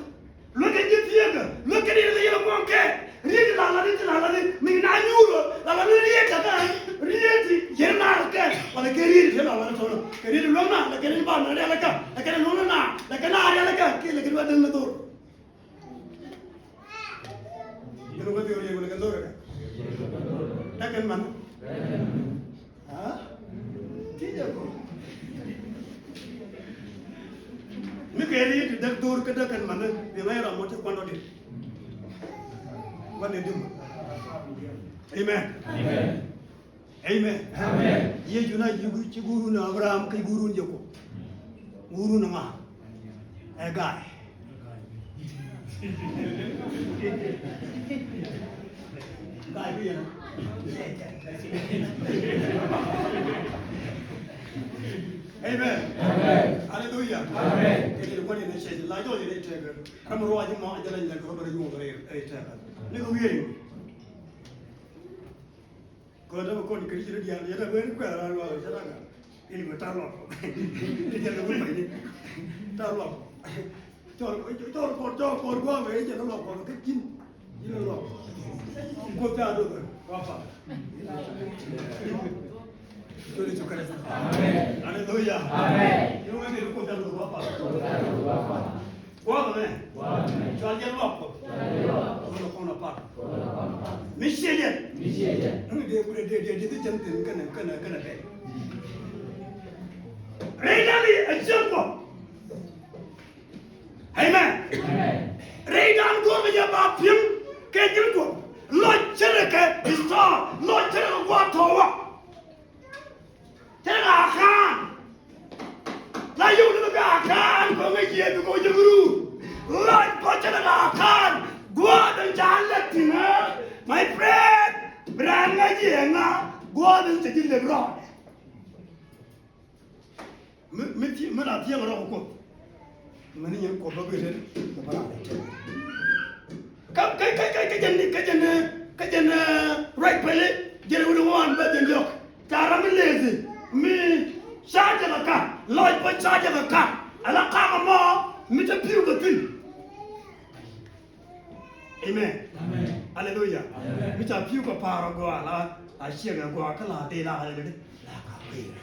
Luɔk kɛ ji̱ thiekä. Luɔk kɛ riet la yɛn muɔ̱ŋ kɛ. Riet la la ni ti la la ni. Mi na nyuur la la ni riet la kɛ. Riet ti yɛn na kɛ. Wala kɛ riet ti la la ni tɔnɔ. Kɛ riet luɔk na la kɛ riet ba na riet la kɛ. La kɛ luɔk na la kɛ na riet la kɛ. Kɛ la kɛ ba dɛn na dor. Gɛn wä thiɔr yɛ wä lɛ kɛ dhorɛ kɛ. Däk kɛn man. Ha? Ti jɛ ko. Mi kɛ ri ti däk dhor kä däk kɛn man. Bi ŋa̱c ram mɔ ti kuan dɔ di. Kuan dɔ di mɔ. Amen. Amen. Amen. Amen. Yecu na ci gu-, ci guurun Abraham, kä guurun Jacob. Guurun ŋa? Ɛ Gaay. Gaay bi yɛn. Amen. Amen. Hallelujah. Amen. Kɛ ni kuan ni cɛ la jɔ ni tɛk. Ram ruac mɔ a jɛ la ni la ko ba ni nyuɔth rɛy tɛk. Ni ko wiye. Kɔn dämɛ kɔn kɛ ri ci rɔ diaal yɛn a wen kuɛɛr a luaak cɛ da̱ŋ a. Ini mɛ ta̱a̱ luaak kɔ. Ti jɛn kɛ wun pay ni. Ta̱a̱ luaak kɔ. Cɔl, cɔl kɔn, cɔl kɔn gua̱a̱k mɛ i̱ jɛn luaak kɔ kɛ ji̱n. Ji̱n luaak kɔ. Kuoth ta̱a̱ dɔ̱k kɛ. Wa pa. Cɔl Yecu Kritho. Amen. Aleluya. Amen. Ji̱n wee ni kuoth ta̱a̱ dɔ̱k wa pa. Gua̱a̱th ɛmɛ. Gua̱a̱th ɛmɛ. Cɔal jɛ luaak Kuɔth. Cɔal jɛ luaak Kuɔth. Kɔn kɔn apak. Kɔn kɔn apak. Mi ciɛ jɛ. Mi ciɛ jɛ. Ɛn dee kulɛ dee dee dee ti cɛn thin kɛnɛ kɛnɛ kɛnɛ bɛ. Rɛydan i̱ ɛ ciɛn Kuɔth. Amen. Amen. Rɛydan go̱o̱rɛ jɛ ba pi̱em kɛ ji̱n Kuɔth. Lɔc ce̱tkɛ star. Lɔc ce̱tkɛ gua̱a̱th tɔ̱ wä. Cä lɛ Akan. La yio̱w ni bɛ Akan kɔ ŋäc yɛ bi kɔ jɛ guru. Lɔc bä cä lɛ Akan. Gua̱a̱th in ca lɛ thi̱n ɛ. My friend, bi raan ŋäc yɛ ŋa. Gua̱a̱th in cɛ ji̱ lep rɔɔdɛ. Mi, mi thi-, mi la thiɛŋ rɔɔk Kuoth. Mɛn ni nyɛn Kuoth bä bi ret kɛ bä raan lɛ thiɛŋ. Kä, kä, kä, kä, kä jɛn, kä jɛn, kä jɛn, eh, ruac pɛli, jɛn wut ŋuan bä jɛn jɔk. Ca ram mi leth mi ca jɛ kɛ ka̱k, lɔc bä ca jɛ kɛ ka̱k. Ala ka̱k ɛmɔ mi te pi̱w kɛ thi̱n. Amen. Amen. Aleluya. Amen. Mi ca pi̱w kɛ pa̱a̱r ɔ gɔaa la, la ciɛŋ ɛ gɔaa kä la dee la aleluya. La ka kui̱.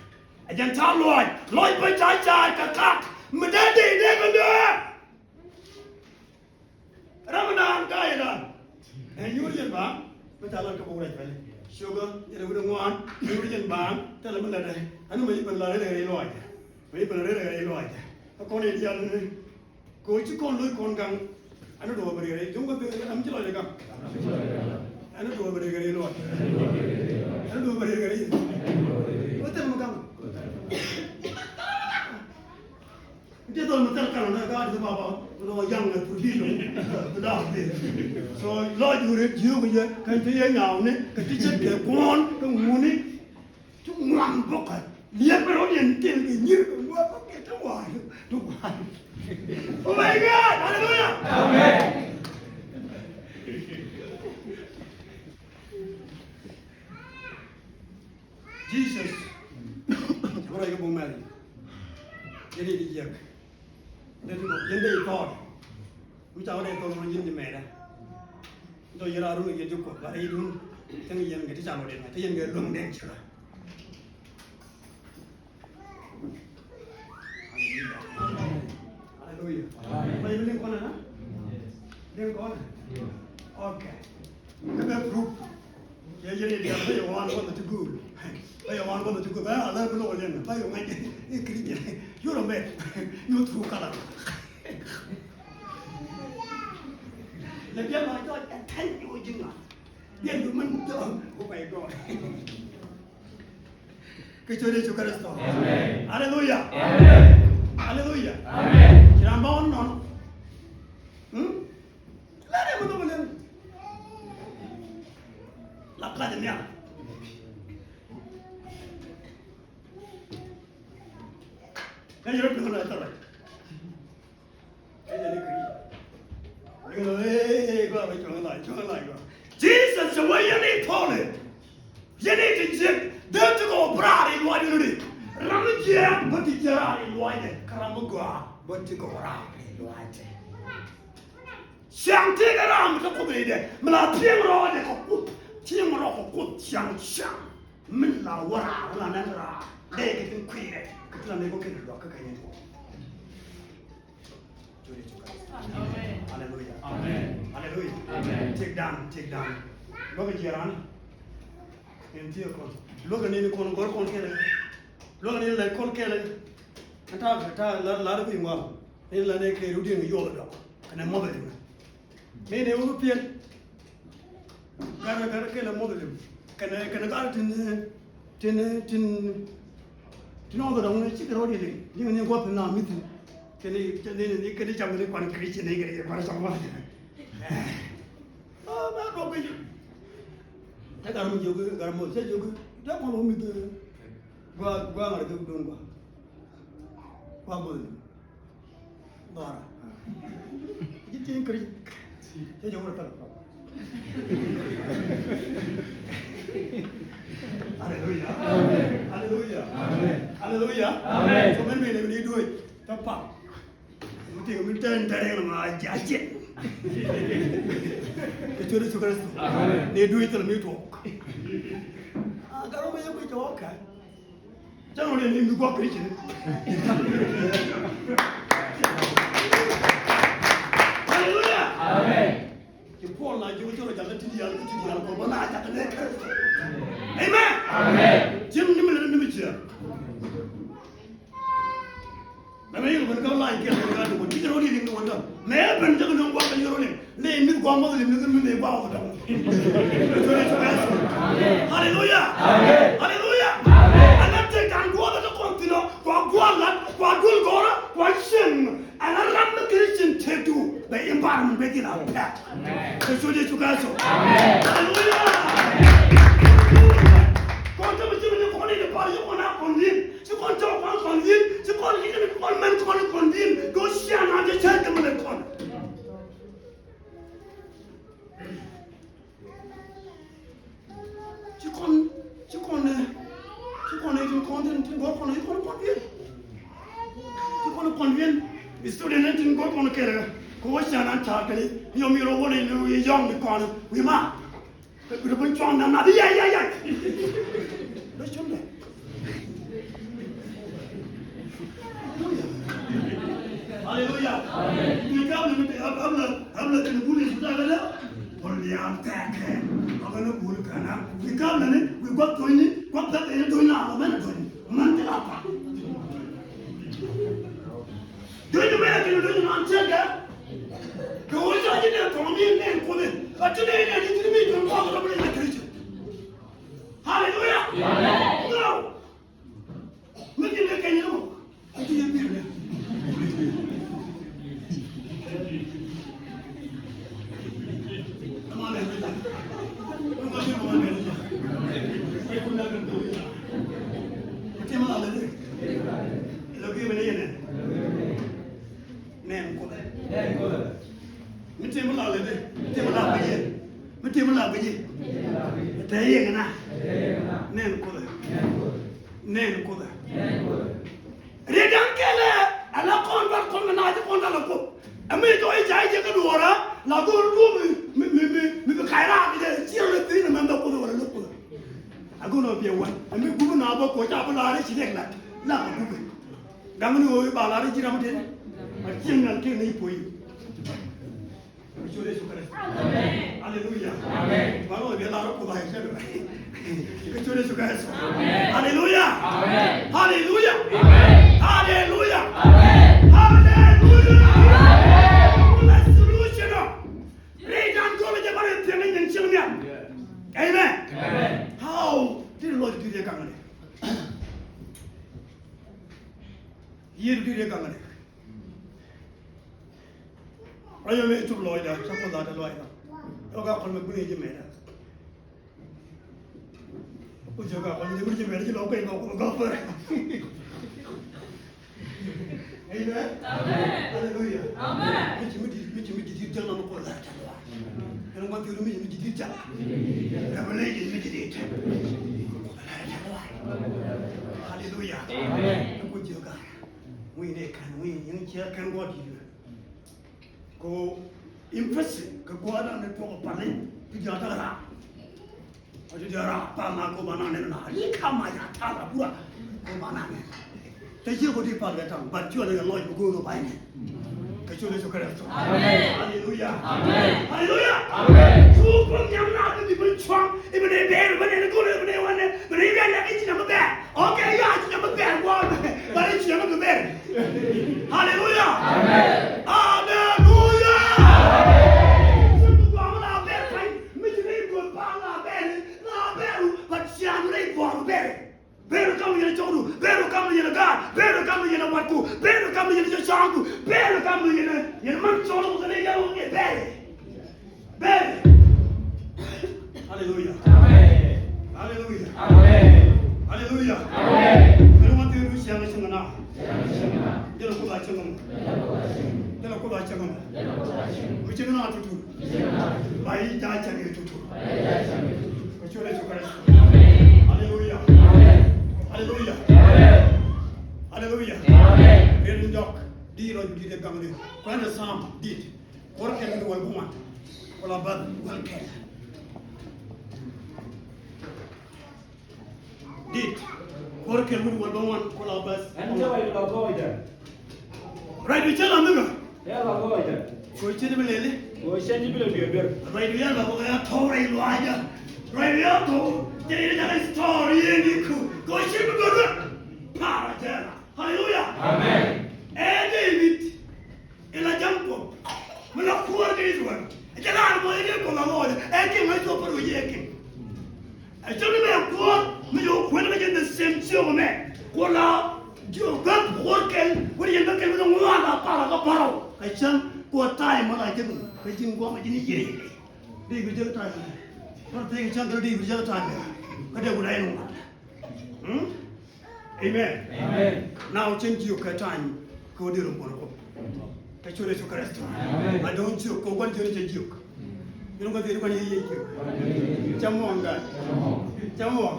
Ɛ jɛn ca lɔc, lɔc bä ca ca kɛ ka̱k. Mi dee dee dee kɛ dee. Ram dan ka yɛ dan. Ɛ nyuur yɛn baaŋ. Bä ca lan kä bok rɛc pɛli. Sugar, yɛn wut ŋuan, nyuur yɛn baaŋ. Thilɛ mi lɛ dɛ. Ɛn mɛ yi ben la rɛl rɛl lɔc. Mɛ yi ben rɛl rɛl lɔc. Kä kɔn yɛn yal ni. Kɛ ɣöö ci kɔn lo̱c kɔn gaŋ. Ɛn duɔ̱ɔ̱p bɛ rɛl rɛl. Juŋ bä bi ɛn ci lɔc gaŋ. Ɛn duɔ̱ɔ̱p bɛ rɛl rɛl lɔc. Ɛn duɔ̱ɔ̱p bɛ rɛl rɛl. Wä thil mi gaŋ. Nti dhɔl mi thil kal nɛ ka di baba nɔ yaŋ nɛ pur di nɔ. Di daa di. So lɔc wuri jiök yɛ kɛn ti yɛ nyaw ni kɛ ti cɛ kɛ kuɔn kɛ ŋuni. Ti ŋuan bɔkɛ liɛp kɛ rɔ̱diɛn ti kɛ nyir kɛ ŋuan bɔkɛ ti ŋuan ti ŋuan. Oh my God, hallelujah. Amen. Jesus. Cɛ bä rɔy kɛ bok mɛl. Yɛn i̱ di jiɛk. Yɛn dee i̱ thɔɔr. Mi ca wä dee thɔɔr wä ji̱n ji̱ mɛɛdä. Dɔ yɛn a run yɛn ji̱ kuɔth ba rɛy dun. Cäŋ yɛn kɛ ti ca lɔ dee na cä yɛn kɛ luäŋ dee ciɛ la. Hallelujah. Amen. Ba yɛ bi liŋ kɔn ɛ na? Liŋ kɔn ɛ? Okay. Kä bɛ proof. Yɛ yɛn i̱ diaal bä yɛ wan bä ti guul. Bä yɛ wan bä ti guul. Bä ala bi lɔk liɛn bä yɛ ŋa̱c i̱ kiri jɛ. Yur ɔ mɛt. Yur through color. Lɛ biɛl ma jɔɔc ɛ thank you ji̱ ŋa. Biɛl du mɛn dɔɔn. Oh my God. Kɛ ciöt Yecu Kritho. Amen. Aleluya. Amen. Aleluya. Amen. Ci ram bä wä nɔn. Hmm? Lɛ rɛ mɛ bä bä lɛ. La kacɛ nhial. Kɛ yɛrɛ duŋ na thɔrɛ. Kɛ yɛrɛ kri. Duŋ na ee gɔaa bɛ cuɔ̱ŋ la cuɔ̱ŋ la gɔaa. Jesus cɛ wee yɛn i̱ thɔɔlɛ. Yɛn i̱ ti jiɛk dee ti kɔ bɛ raar i̱ luac ni ri. Ram mi jiɛk bä ti jiɛk raar i̱ luac dɛ kä ram mi gɔaa bä ti kɔ raar i̱ luac dɛ. Ciaŋ tëëkɛ ram mi te Kuoth rɛydɛ mi la tieŋ rɔɔdɛ kɛ Kuoth, tieŋ rɔɔdɛ kɛ Kuoth ciaŋ ciaŋ. Min la wä raar la nɛn raar dee kɛ tin kui̱rɛ kɛ tin la nɛy kɔ kɛn luak kä kɛ nyin kɔ. Amen. Aleluya. Amen. Aleluya. Amen. Tiek dan, tiek dan. Luäk jiɛran. Ɛn tiek kɔn luäk ni kɔn gɔr kɔn kɛlɛ. Luäk ni lɛ kɔn kɛlɛ. Ɛn ta̱a̱ ta̱a̱ la la bi ŋɔl. Ni la nɛ kɛ rut yɛn yuɔth dɔk kɛnɛ mɔth ɛ. Mi ni wä bi piɛl. Gat gat kɛlɛ mɔth ɛ. Kɛnɛ kɛnɛ gat tin tin tin tin ɔth dɔk ni cikɛ rɔt yɛ liŋ. Liŋ ni guath na mithi. Kɛnɛ kɛnɛ kɛnɛ cam ni kuan Christian ni kɛnɛ kuan cam mɔth ɛ. Ɛ mɛ dɔk kɛ. Cɛ gat mi jiök gat mɔth cɛ jiök. Dee kɔn wä mithi. Gua gua ŋa̱r kɛ dun gua. Gua mɔth ɛ. Bara. Ji̱ ti̱i̱ kiri. Cɛ jɛ wurɛ thɛl. Aleluya. Amen. Aleluya. Amen. Aleluya. Amen. So mɛn mɛn ni duec. Ta pam. Mi ti̱i̱ mi tɛn tɛn ma jajen. Kɛ ciöt Yesu Kritho. Amen. Ni duec thil mi tuɔɔk. Ah, garo mi yɛ kui̱ cɛ wä kɛ. Cä ŋuɔ̱t yɛn ni mi gua̱k kɛ ni cini. Haleluya. Amen. Ci Puɔl na jiök cä rɔ jakä ti diaal kä ti diaal kɔ bä na jakä nɛ Kritho. Amen. Amen. Ji̱n ni mi lɛ ni mi ciɛ. Mɛ mɛ yɛn wän kä la̱a̱c kɛl wän kä duŋ wän ti jɛ rɔ liŋ ni wän kä mɛ ben jɛ kɛ nöŋ gua̱a̱th kɛ yɔr liŋ. Lɛ in mi gua̱a̱th mɔth liŋ ni kɛ mi lɛ gua̱a̱th wä dɔŋ. Haleluya. Amen. Haleluya. Amen. Ala tëk da̱a̱n gua̱a̱th kä kɔn thi̱n ɔ kua gua̱a̱th lat kua duel gɔ̱rä kua cieŋ. Ala ram mi Christian tëkdu bɛ environment bɛ ji̱n a pɛt. Kɛ ciöt Yecu Kritho. Amen. Haleluya. Kɔn te mi ji̱ mi ni kɔn in i̱ pal yi kɔn a kɔn yin. Ci kɔn cɔk kɔn kɔn yin. Ci kɔn yin mi kɔn mɛn kɔn kɔn yin. Kɛ ɣöö ciaŋ an cɛ cäŋ kɛ mi lɛ kɔn. Kɛlɛ kɛ wä can an ta̱a̱ kɛlɛ yɔm yɛrɛ wä ni ni wi̱i̱ yɔŋ ni kɔn wi̱i̱ ma. Kɛ bi cuɔ̱ŋ na nath yay yay yay. Bɛ cundɛ. Aleluya. Aleluya. Ni kam ni bi ab ab la ab la kɛ ni buli su ta kɛ dɛ. Bul ni am tɛkɛ. Aba ni bul kana. Ni kam ni bi gɔt tɔni gɔt tɛkɛ ni tɔni na aba mɛ ni tɔni. Man ti la pa. Duny mɛ kɛ duny nɔn cɛ kɛ. Kɛ wä ca ji̱ nɛ tɔŋ mi nɛ kuoth in. A ti nɛ nɛ ni ti mi duny kɔk rɔ bi nɛ kɛ ri̱c. Haleluya. Amen. Now, mi ti nɛ kɛ nyɛ mɔ. A ti yɛ bi nɛ. Nɛn Kuoth. Mi tëë mi la lɛ dee, mi tëë mi la bɛ yɛ, mi tëë mi la bɛ yɛ. Tɛ yɛ ŋa na. Nɛn Kuoth. Nɛn Kuoth. Riɛk da̱ŋ kɛlɛ ala kɔn bal kɔn na ti kɔn dal kop. Ami jɔ i̱ ca i̱ jɛ kä duɔra la go̱o̱r duɔ̱ɔ̱p mi mi mi mi bi ka̱c raak jɛ cier lɛ thi̱n mɛn dɔ Kuoth wala lɛ Kuoth. A go̱o̱r nɔ biɛ wa̱ny ami gup na bä kuɔ ca bi laar i̱ ci riɛk lat la ka gup. Gaŋ ni ɣöö i̱ ba laar i̱ ji̱ ram tëë a cieŋ nal tëë ni puɔ̱i. Kɛ ciöt Yecu Kritho. Amen. Aleluya. Amen. Ba lɔ bia lar Kuoth a cɛ dɔ̱. Kɛ ciöt Yecu Kritho. Amen. Aleluya. Amen. Aleluya. Amen. Aleluya. Amen. Aleluya. Amen. Kula solution ɔ. Rɛy dan gɔlä jɛ ba rɛy piɛŋ ni nyin cieŋ nhial. Amen. Amen. How did the Lord do the gaŋ ni? Yiëë du di̱t ɛ gaŋ ni. Rɔ̱ yɛ mëë cuk lɔɔcda cä Kuoth a te lɔcda. Yɔ ka kɔn mɛ gui̱n ɛ ji̱ mɛɛtdä. Ku jiök a kɔn ji̱ gui̱n ji̱ mɛɛtdä ji̱ lɔɔk kuec kɔk Kuoth gɔ̱k pär. Amen. Amen. Hallelujah. Amen. Mi ci mi di̱t mi ci mi ji̱ di̱t jäl nɔmɔ Kuoth a te lɔc. Ɛn ŋuɔth thi̱n mi ci mi ji̱ di̱t jäl. Revelation mi ji̱ di̱t. Kuoth a te lɔc. Hallelujah. Amen. Ku jiök a. Ŋucni kɛn ŋucni yɛn ciɛ kɛn guɔt yɛ. Ko impressive kɛ guɔt an ni tuɔk pali ti diaal tak raam. Ɔ ti diaal raam pal na ko ba na nɛn na li kama ya tal a bura ko ba na nɛn. Te jiɛ ko di pal kɛ taŋ but cuɛ ni kɛ lɔc bi go̱o̱r ba nɛn. Kɛ ciöt Yecu Kritho. Amen. Hallelujah. Amen. Hallelujah. Amen. Cu Kuoth nhiam na bi bi ben cuaŋ i̱ bi nɛy bɛɛr bi nɛy go̱o̱r i̱ bi nɛy wanɛ bi nɛy bɛɛr lɛ bi ci na bi bɛɛr. Okay, ya ci nyam bɛr guɔ bari ci nyam bɛr. Hallelujah. Amen. Hallelujah. Ci bi guɔ la bɛr kan mi ci ni guɔ ba la bɛr la bɛr ba ci an ni guɔ bɛr. Bɛr kam yɛn cɔkdu, bɛr kam yɛn gaat, bɛr kam yɛn watku, bɛr kam yɛn cɔcɔɔŋdu, bɛr kam yɛn yɛn man cɔɔŋdu ni yɛn wä bɛr. Bɛr. Hallelujah. Amen. Hallelujah. Amen. Hallelujah. Amen. Mɛn wan tëë du ciaŋ cieŋ na. Jɛn a Kuoth a cieŋ mɔ. Jɛn a Kuoth a cieŋ mɔ. Mi cieŋ na tutur. Ba yi ja cieŋ yi tutur. Kɛ ciöt Yecu Kritho. Hallelujah. Hallelujah. Hallelujah. Riɛn jɔk di rɔ judi de gaŋ di. Kuɛn Sam dit. Kuɔr kɛl wi̱cdɛ wäl bäŋuan. Kula bäth wäl kɛl. Dit. Kuɔr kɛl wi̱cdɛ wäl bäŋuan kula bäth. Ɛn jɛ wa yula gɔɔydɛ. Ruacdu cä la mi bä. Yɛ la gɔɔydɛ. Kɛ cä ni bi lɛli. Kɛ cä ni bi lɛ duer duer. Ruacdu yɛ la bä kɛ ya tɔw rɛy luaacdä. Ruacdu yɛ tɔw. Cɛ ni jakä story yɛ ni ku. Kɛ cä ni bi duer duer. Para jɛ la. Hallelujah. Amen. Ɛ David. Ila jam Kuɔth mi la kuäär kɛ Israel. Ɛ jɛ la mɔ ɛ kɛ Kuɔth la mɔ ɛ kɛ ŋa̱c Kuɔth pär wä jɛ ɛ kɛ. Ɛ jɛ ni mɛ kuäär mi jɛ wä kuɛn kɛ jɛ the same jiök mɛ. Kuɔth la jiök bä kuäär kɛl wä jɛ bä kɛl mi la ŋuan la para kɛ Parao. Ɛ cäŋ Kuɔth ta̱a̱ mɔ la jɛ bä kɛ ji̱ ŋuan kɛ ji̱ ni yɛ. Dee bi jɛ ta̱a̱ mɛ. Kuɔth tëë kɛ cäŋ kɛ dee bi jɛ ta̱a̱ mɛ. Kä dee wä la yɛ ŋuan. Hmm? Amen. Amen. Now cin jiök kɛ tany kɛ wä di rum bɔn kop. Kɛ ciöt Yesu Kritho. Amen. A dɔ̱ŋ jiök kɛ wä gua̱n jiök ni cɛ jiök. Yɛn gua̱n jiök ni gua̱n jiök. Cɛ muɔ̱ɔ̱ŋ gat. Cɛ muɔ̱ɔ̱ŋ.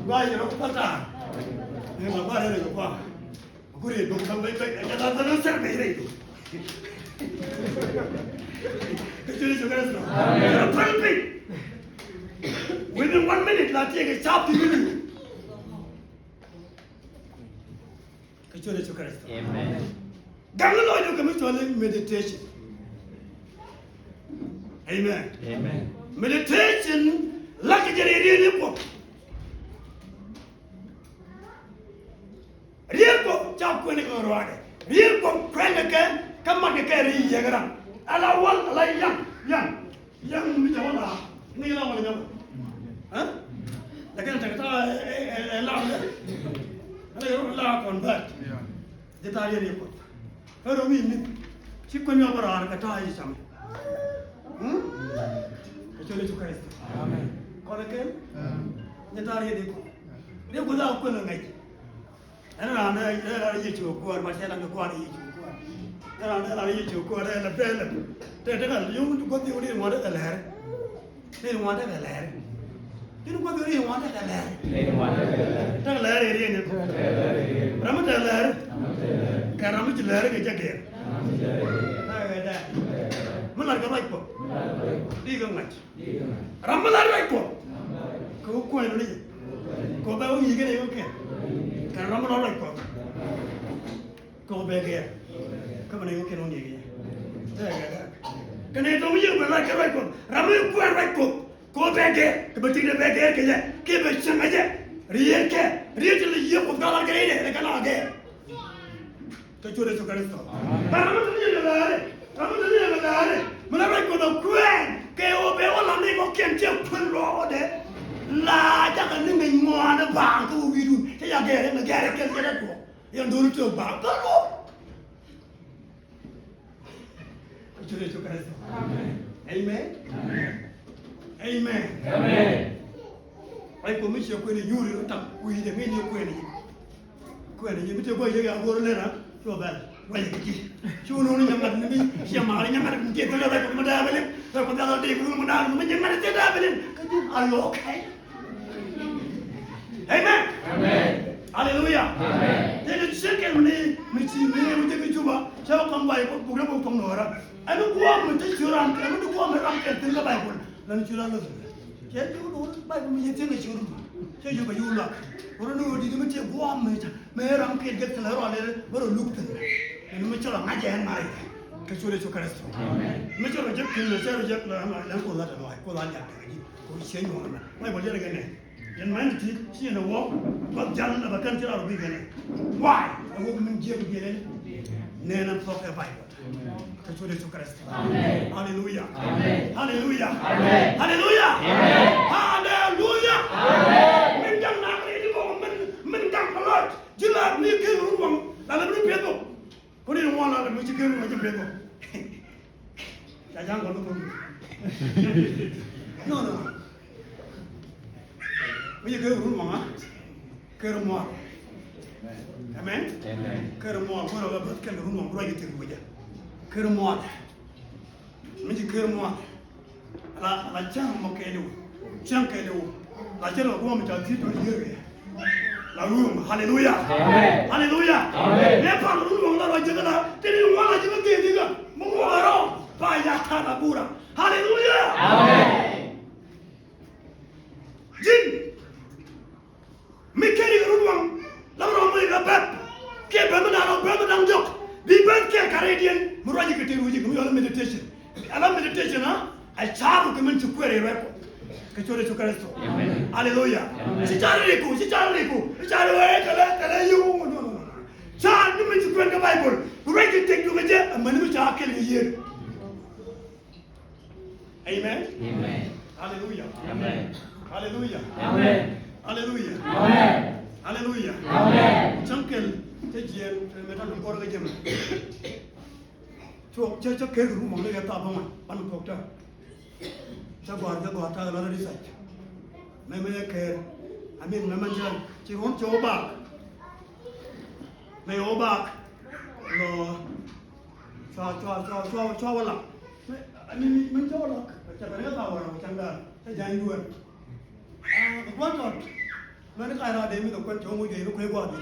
Gua̱n jiök ni gua̱n ta̱a̱. Ni ma gua̱n rɛy ni gua̱n. Guri dɔ̱ŋ ka̱m bɛ bɛ jɛ la dhɔn sɛr bɛ rɛy. Kɛ ciöt Yecu Kritho. Amen. Kɛ päl piny. Within one minute la tiɛɛk kɛ cap ti mi. Kɛ ciöt Yecu Kritho. Amen. Gaŋ lɔcdu kɛ mi cɔl i̱ meditation. Amen. Amen. Meditation la kɛ jɛ riet riet ni Kuɔth. Riet Kuɔth ca kuɛn kɛ ruaadɛ. Riet Kuɔth kuɛn kɛ kɛ, kä mat kɛ kɛ ri yiëk ram. Ala wal, ala yaŋ, yaŋ. Yaŋ mi ca wal a, ni la wal yaŋ. Ɛ? Lakin tekɛ ta, ɛ, ɛ, ɛ, la wal. Ala yɛ la convert. Jɛ ta riet Kuɔth. Kä ro mi mi. Ci kuɛn yɔ bä raar kɛ ta yi cam. Hmm? Kɛ ciöt Yecu Kritho. Amen. Kɔn kɛn? Amen. Jɛ ta riet Kuɔth. Riet Kuɔth a kuɛn ŋäc. Ɛn raan dee, dee raan Yecu kuäär, ma cɛ raan kuäär Yecu kuäär. Ɛn raan dee raan Yecu kuäär, dee lɛ, dee lɛ. Te, te ka yum gua̱th yum ni ŋuan dee kɛ lɛr. Ni ŋuan dee kɛ lɛr. Ni gua̱th yum ni ŋuan dee kɛ lɛr. Te kɛ lɛr iri ni. Ram mi te lɛr. Kɛ ram mi ci lɛr kɛ jɛ gɛr. Te kɛ dee. Mi lar kɛ ruac Kuɔth. Di kɛ ŋa̱c. Ram mi la ruac Kuɔth. Kɛ wä kuany ni jɛ. Kɛ wä bɛ wä ŋi̱i̱c kɛn ɛ wä kɛn. Kɛn ram mi la ruac Kuɔth. Kɛ wä bɛ gɛr. Kä mi ni wä kɛn wä ŋi̱i̱c kɛ jɛ. Kɛn ɛ tɔŋ yie bɛ la kɛ ruac Kuɔth. Ram mi kuany ruac Kuɔth. Kɛ wä bɛ gɛr. Kɛ bɛ tikdɛ bɛ gɛr kɛ jɛ. Kɛ bɛ cieŋ kɛ jɛ. Riet kɛ. Riet ti la yie Kuɔth ka la gɛr. Kɛ la gɛr. Kɛ ciöt Yecu Kritho. Amen. Ram mi te ni yɛ kɛ lɛri. Ram mi te ni yɛ kɛ lɛri. Mi la ruac Kuɔth ɛ kuɛn kɛ ɣöö bɛ wä lam ni kɔkiɛn cɛ kuɛn luɔkɔdɛ. La jakɛ ni ŋäc ŋuan ɛ baaŋ kä wi̱i̱dun. Cɛ ya gɛɛr ɛn ɛ gɛɛr ɛ kɛn kɛ dee tuɔɔk. Yɛn do̱ri tëë baaŋ kä luɔk. Kɛ ciöt Yecu Kritho. Amen. Amen. Amen. Amen. Ruac Kuɔth mi ciɛ kuɛn i̱ nyuuri rɔ tam wi̱i̱dɛ ŋäcni kuɛn i̱. Kuɛn i̱ mi te gua̱c yek ya go̱o̱r lena. Cuɔ bɛl. Gua̱c yek ji̱. Cu no̱o̱ŋ ni nyamat ni mi ciɛ ma̱a̱r nyamat ni jiɛ thilɛ ruac Kuɔth mi dee bɛ lim. Ruac Kuɔth mi dee bɛ lim. Ruac Kuɔth mi dee bɛ lim. Kä ji̱, are you okay? Amen. Amen. Hallelujah. Amen. Tëë kɛ ciek kɛn mi ni mi ci mi ni mi jek kɛ Juba cɛ wä kam Baibol buk rɛ buk tɔŋ nuɔɔrä. Ɛn ni guɔ̱ɔ̱m mi te ciöt ram kɛ, ɛn ni guɔ̱ɔ̱m mi ram kɛ thi̱n kä Baibol. Lɛn ciöt ram lä thi̱n. Cɛ jiök ni wä Baibol mi yɛ thi̱n kɛ ciöt ram. Cɛ jiök kɛ yio̱w luak. Wä rɔ ni wä di̱t mi te guɔ̱ɔ̱m mi ca mi ram kɛ jek thi̱n lɛ rɔ lɛ bä rɔ luk thi̱n. Ɛn ni mi cä rɔ ŋa̱c ɛn ŋa̱c. Kɛ ciöt Yecu Kritho. Amen. Mi cä rɔ jek thi̱n lɛ cä rɔ jek lɛ ɛn Kuoth la tɛ luac Kuoth la liak kɛ ji̱. Kɛ wä cieny wä mɛ Baibol jɛ rɛ kɛ nɛ. Yɛn mɛn ti ci yɛn ɛ wä guath jal ɛ bɛ kɛn ci rar bi kɛn ɛ. Why? Ɛ wä min jiɛk bi kɛn ɛ. Nɛn ɛn thɔk ɛ Baibol. Kɛ ciöt Yecu Kritho. Amen. Hallelujah. Amen. Hallelujah. Amen. Hallelujah. Amen. Hallelujah. Amen. Min jaŋ nak ri di bɔ min, min jaŋ kɛ lɔt. Ji̱ laat ni kɛ run waŋ la lɛ min piɛth bɔ. Kuni ni ŋuan la mi ci ker ŋuan ci ber kɔ. Ca ja̱ŋ kɔn ni kɔn. No, no. Mi ci ker run mɔŋa. Ker mual. Amen. Amen. Ker mual. Ker mual. Ker mual. Ker mual. Ker mual. Mi ci ker mual. La, la cäŋ mɔ kɛɛliw. Cäŋ kɛɛliw. La cä lɔ guɔ̱m ca thi̱i̱t dɔ̱diɛr kɛ. La wum. Haleluya. Amen. Haleluya. Amen. Nɛ pal run mɔ la rɔ jek la. Tini ŋuan la jek kɛ dikä. Mɔ ŋuan rɔ. Pa ya ta la bura. Haleluya. Amen. Ji̱n. Mi keri kɛ run waŋ la mi rɔ moc kɛ bɛp kiɛ bɛp mi da̱ŋ rɔ bɛp mi da̱ŋ jɔk. Bi bɛp kiɛ kɛ rɛydiɛn mi ruac kɛ tëë ruec kɛ mi yɔl meditation. Ala meditation a, a ca̱r kɛ min ci kuɛɛr i̱ ruac kɔ. Kɛ ciöt Yecu Kritho. Amen. Aleluya. Amen. Ci ca̱r riku, ci ca̱r riku. Ci ca̱r wee kɛlɛ kɛlɛ yiw. No, no, no, no. Ca̱r ni min ci kuɛɛr kɛ Baibol. Ruac kɛ tëk duŋ kɛ jɛ amäni mi ca kɛl kɛ yieen. Amen. Amen. Hallelujah. Amen. Hallelujah. Amen. Hallelujah. Amen. Hallelujah. Amen. Cäŋ kɛl cä jiɛɛn cä mɛ ta̱ŋ kɔr kɛ jɛ mɛ. Cuɔ cä cä kɛɛl kɛ rum mɔŋ ni kɛ thaap bä ŋuan ban kɔk tɛ. Cä gɔ̱a̱r cä gɔ̱a̱r ta̱a̱ kɛ lɔt ri sac. Mɛ mɛ cä kɛɛl. I mean mɛ mɛ cä ci ruɔ̱n cɛ wä bak. Mɛ yɛ wä bak. Lɔ. Cua, cua, cua, cua, cua wä lak. Mɛ, mɛ, mɛ, mɛ cua wä lak. Cɛ bɛ ni kɛ thaap wä lak cɛ ŋa̱a̱n. Cɛ ja̱ny duel. Ah, kɛ gua̱n tɔt. Mɛ ni ka̱c raadɛ mi kɛ kuɛn cɛ wä ŋuc kɛ yɛ ni kuec gua̱a̱th ni.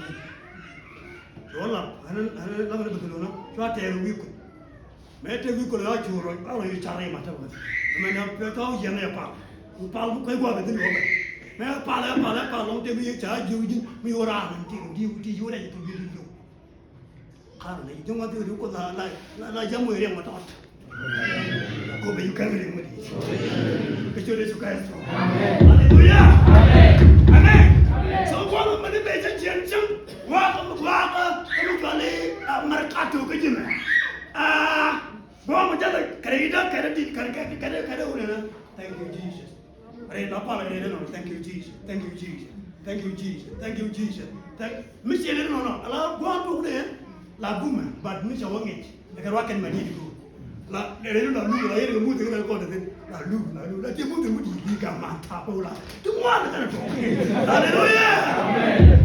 Cua wä lak. Ɣän, ɣän lam ni bɛ thil wä na. Cua tɛɛr wi̱i̱ kuec. Mɛ te wi̱i̱ kɔn a cuur rɔ, a rɔ yu car rɛy ma te wä. Mɛ na pɛ tɔ̱ yɛn ɛ pal. Pal mi kuec gua̱a̱th ɛ dhin wä bɛ. Mɛ pal ɛ pal ɛ pal lɔŋ te mi yɛ ca jiw ji̱n mi wä raar mi ti ti ti yu rɛy ti yu ti yu. Kar ni ji̱ ŋuan ti ri ko la la la la jam wä riɛm ma tɔt. Ko bɛ yu kɛn riɛm ma di. Kɛ cuɛ Yesu Kiristo. Haleluya. Amen. So gua̱a̱th ma ni bɛ cɛ jiɛn cɛŋ. Gua̱a̱th ma gua̱a̱th ma gua̱a̱th ma gua̱a̱th ma ri ka to kä ji̱n. Ah. Gua̱a̱th mi ja̱th kɛrɛ i̱ da̱k kɛrɛ di̱t kɛrɛ kɛrɛ kɛrɛ kɛrɛ wunɛ na. Thank you, Jesus. Rɛy la pal kɛrɛ i̱ da̱k nɔ. Thank you, Jesus. Thank you, Jesus. Thank you, Jesus. Thank you, Jesus. Thank mi ciɛ kɛrɛ nɔ nɔ. Ala gua̱a̱th mi wunɛ la gumɛ, but mi cɛ wä ŋic. Kɛ ruac kɛn ma di̱t ko. La rɛy la luk la yɛn kɛ muth kɛ kɔn thin. La luk la luk la ciɛ muth kɛ muth di̱t ka man ta ko la. Ti ŋuan kɛn tɔ. Haleluya.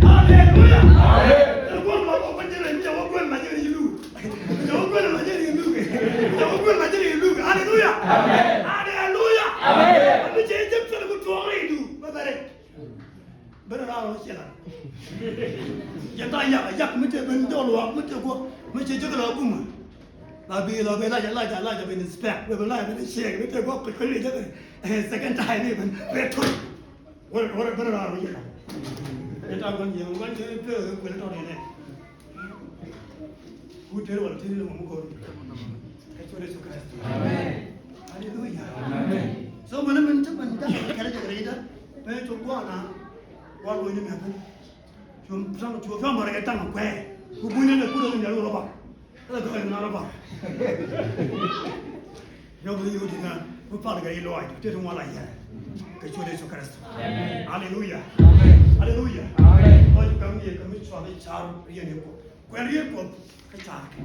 Haleluya. Kɛ gua̱a̱th la ko kɛn jɛ rɛy mi cɛ wä gua̱a̱th la jɛ rɛy luk. Jɔw guɛl la jɛ ri luk. Jɔw guɛl la jɛ ri luk. Haleluya. Amen. Haleluya. Amen. Ami cɛ jɛ pɛl ku tuɔk ri du. Bɛ bɛrɛ. Bɛrɛ ra ro cɛ la. Jɛ ta yak yak mi tɛ ben jɔl wa mi tɛ guɔ mi cɛ jɛ la kuma. La bi la bi la jɛ la jɛ la jɛ ben inspect. Bɛ la ben check mi tɛ guɔ kɛ kɛ jɛ. Second time ni ben bɛ to. Wala wala bɛrɛ ra ro cɛ la. Jɛ ta guɔ jɛ guɔ jɛ pɛ kuɛ tɔ ni ne. Ku ter wala ter ni mɔ mɔ kɔn. Kɛ cuɛ Yesu Kiristo. Amen. Haleluya. Amen. So mɛn mɛn ti mɛn da̱k kɛlɛ jɛ kɛlɛ jɛ da̱k. Mɛ cu gua̱a̱na. Gua̱a̱ luɔ̱ny ni mɛ ku. Cu sam cu sam bara kɛ taŋ kuɛ. Ku buny ni ku ni ni rɔba. Ala gɔɔy na rɔba. Yɔm ni yodi na. Ku pal kɛ iluay. Ti ti ŋuala yɛ. Kɛ cuɛ Yesu Kiristo. Amen. Haleluya. Amen. Haleluya. Amen. Kɔc kam yɛ kɛ mi cual i̱ car yɛn i̱ ku. Kuɛn riet Kuɔth kä ca̱a̱k kɛ.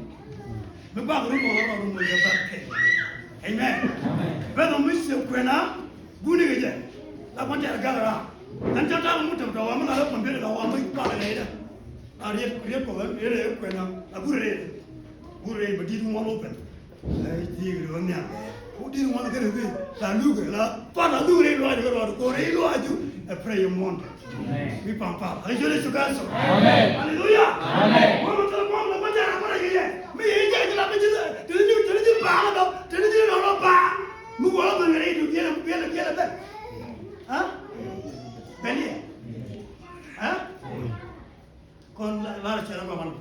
Mi bak rum ɔ rum ɔ jɛ bak kɛ. Amen. Beth ɔ mi ciɛ kuɛn a guni kɛ jɛ. La kuan tɛr gal ra. Ɛn ca ta̱a̱ mi tɛm tɔ wa mi la rɛ kuɛn biɛt la wa mi bak kɛ jɛ. La riet riet Kuɔth riet riet kuɛn a la guri riet. Guri riet bɛ dit ŋuɔl open. Ɛ, ti ri wä nhial. Ku di ri ŋuan kɛ ri bi. La luk, la, pa la luk ri luac, ri luac, ko ri luac ju. Ɛ pray your morning. Amen. Mi pam pam. Ɛ jɔli su ka so. Amen. Hallelujah. Amen. Mama tala mama la manja na kora yeye. Mi yeye jɛ jila mi jila. Tini ju, tini ju ba la do. Tini ju lo lo ba. Mu wala ba ngare ju biela, biela, biela ba. Ha? Benia. Ha? Kɔn la, la cɛ la ba man.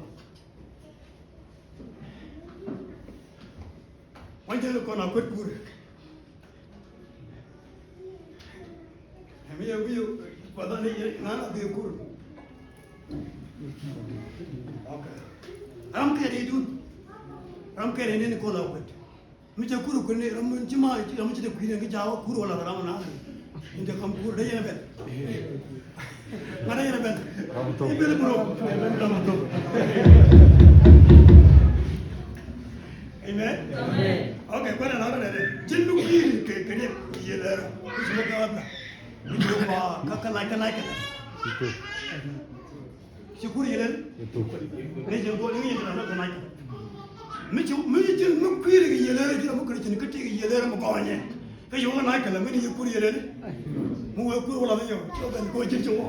Wany jɛ kɔn a kuet kur. Ɛmi yɛ wi̱i̱ kuɔth ani yɛ ŋa̱n a dhie kur. Ok. Ram kɛn idun. Ram kɛn ini ni kɔn a kuet. Mi cɛ kur kuet ni ram mi ci ma ram mi ci de kui̱ ni ki jawa kur wala ram na. Inte kam kur de yɛn bɛn. Ŋa̱t yɛn bɛn. Ram tok. I̱ bɛn bro. Ram tok. Amen. Amen. Ok, kuɛn a lar dɛ dɛ. Ji̱n mi wi̱i̱ kɛ kɛ ni yɛ lɛr. Kuci mɛ kɛ ɣɔn na. Kuci mɛ kɛ ɣɔn na. Ci kur yɛlɛl. Ni jɛ gɔɔ ni jɛ na na na. Mi ci mi ci mi kuir kɛ yɛlɛl ci mi kɛ ci ni kɛ ti kɛ yɛlɛl mi gɔɔ nyɛ. Kɛ yɛ wä na kɛ la mi ni yɛ kur yɛlɛl. Mi wä kur wala mi yɛ. Ci wä bɛn gɔɔ ci ci wä.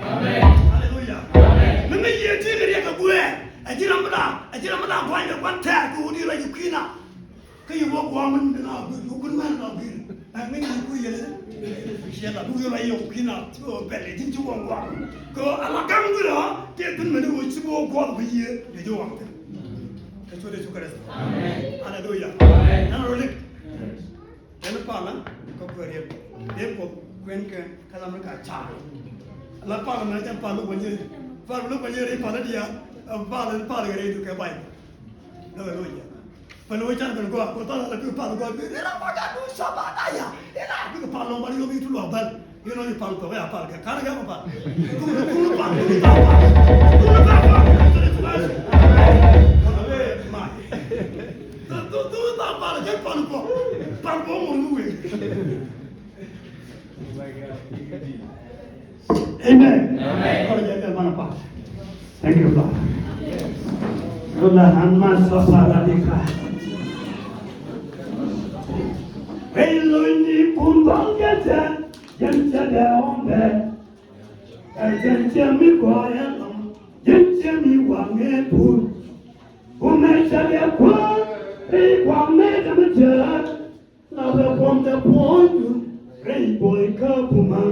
Amen. Hallelujah. Amen. Mi mi yɛ ti kɛ riɛ kɛ guɛ. A ji̱ ram mi la a ji̱ ram mi la gɔɔ nyɛ kɛ kwan tɛr kɛ wä ni rɛ ji kuina. Kä yɛ wä gua̱a̱ min dina guir wä guir mɛn la guir. Ɛ ŋäc ni ku yɛlɛ. Ciɛ la duk yɛ la yɛ wä kui̱na ti wä bɛl yɛ ji̱n ci wä gua̱a̱. Kä ala gaŋ guir ɔ tëë thi̱n mɛn wä ci wä gua̱a̱ bi yɛ yɛ ji̱ waŋ thi̱n. Kä cuɔt Yecu Kritho. Amen. Aleluya. Amen. Ɛn rɔ lik. Ɛn pal kä kuɛ riet. Riet kuɔ kuɛn kɛ kä lam rik a car. La pal mɛ jɛ pal wä nyeri. Pal wä nyeri pal diaal. Pal pal kɛ riet kɛ bay. Aleluya. Pɛn wä can ben gɔaa, kɛ thɔn ala bi pal gɔaa, bi rira kɔc a duun saba daya. Ila bi kɛ pal lɔŋ bal yom itu luak bal. Inɔ ni pal kɔk ya pal kɛ, kan kɛ pal. Duun, duun pal, duun pal, duun pal. Duun, duun, duun pal, pal kɛ pal kɔk. Pal kɔk mɔ nu wee. Amen. Amen. Kɔrɔ jɛ kɛ mana pa. Thank you, Lord. Lord, I'm not so far that you can. Hey, Lord, ni kun bang ya ta, yan ta da on bɛ. Ɛ jɛn cɛ mi kɔrɛ lɔm, jɛn cɛ mi waŋɛ pur. Ca liɛp kuäär rɛy kuak nɛy dämi jääk. La bɛ buɔ̱m dɛ puɔ̱ny dun rɛy buɔy kä puma.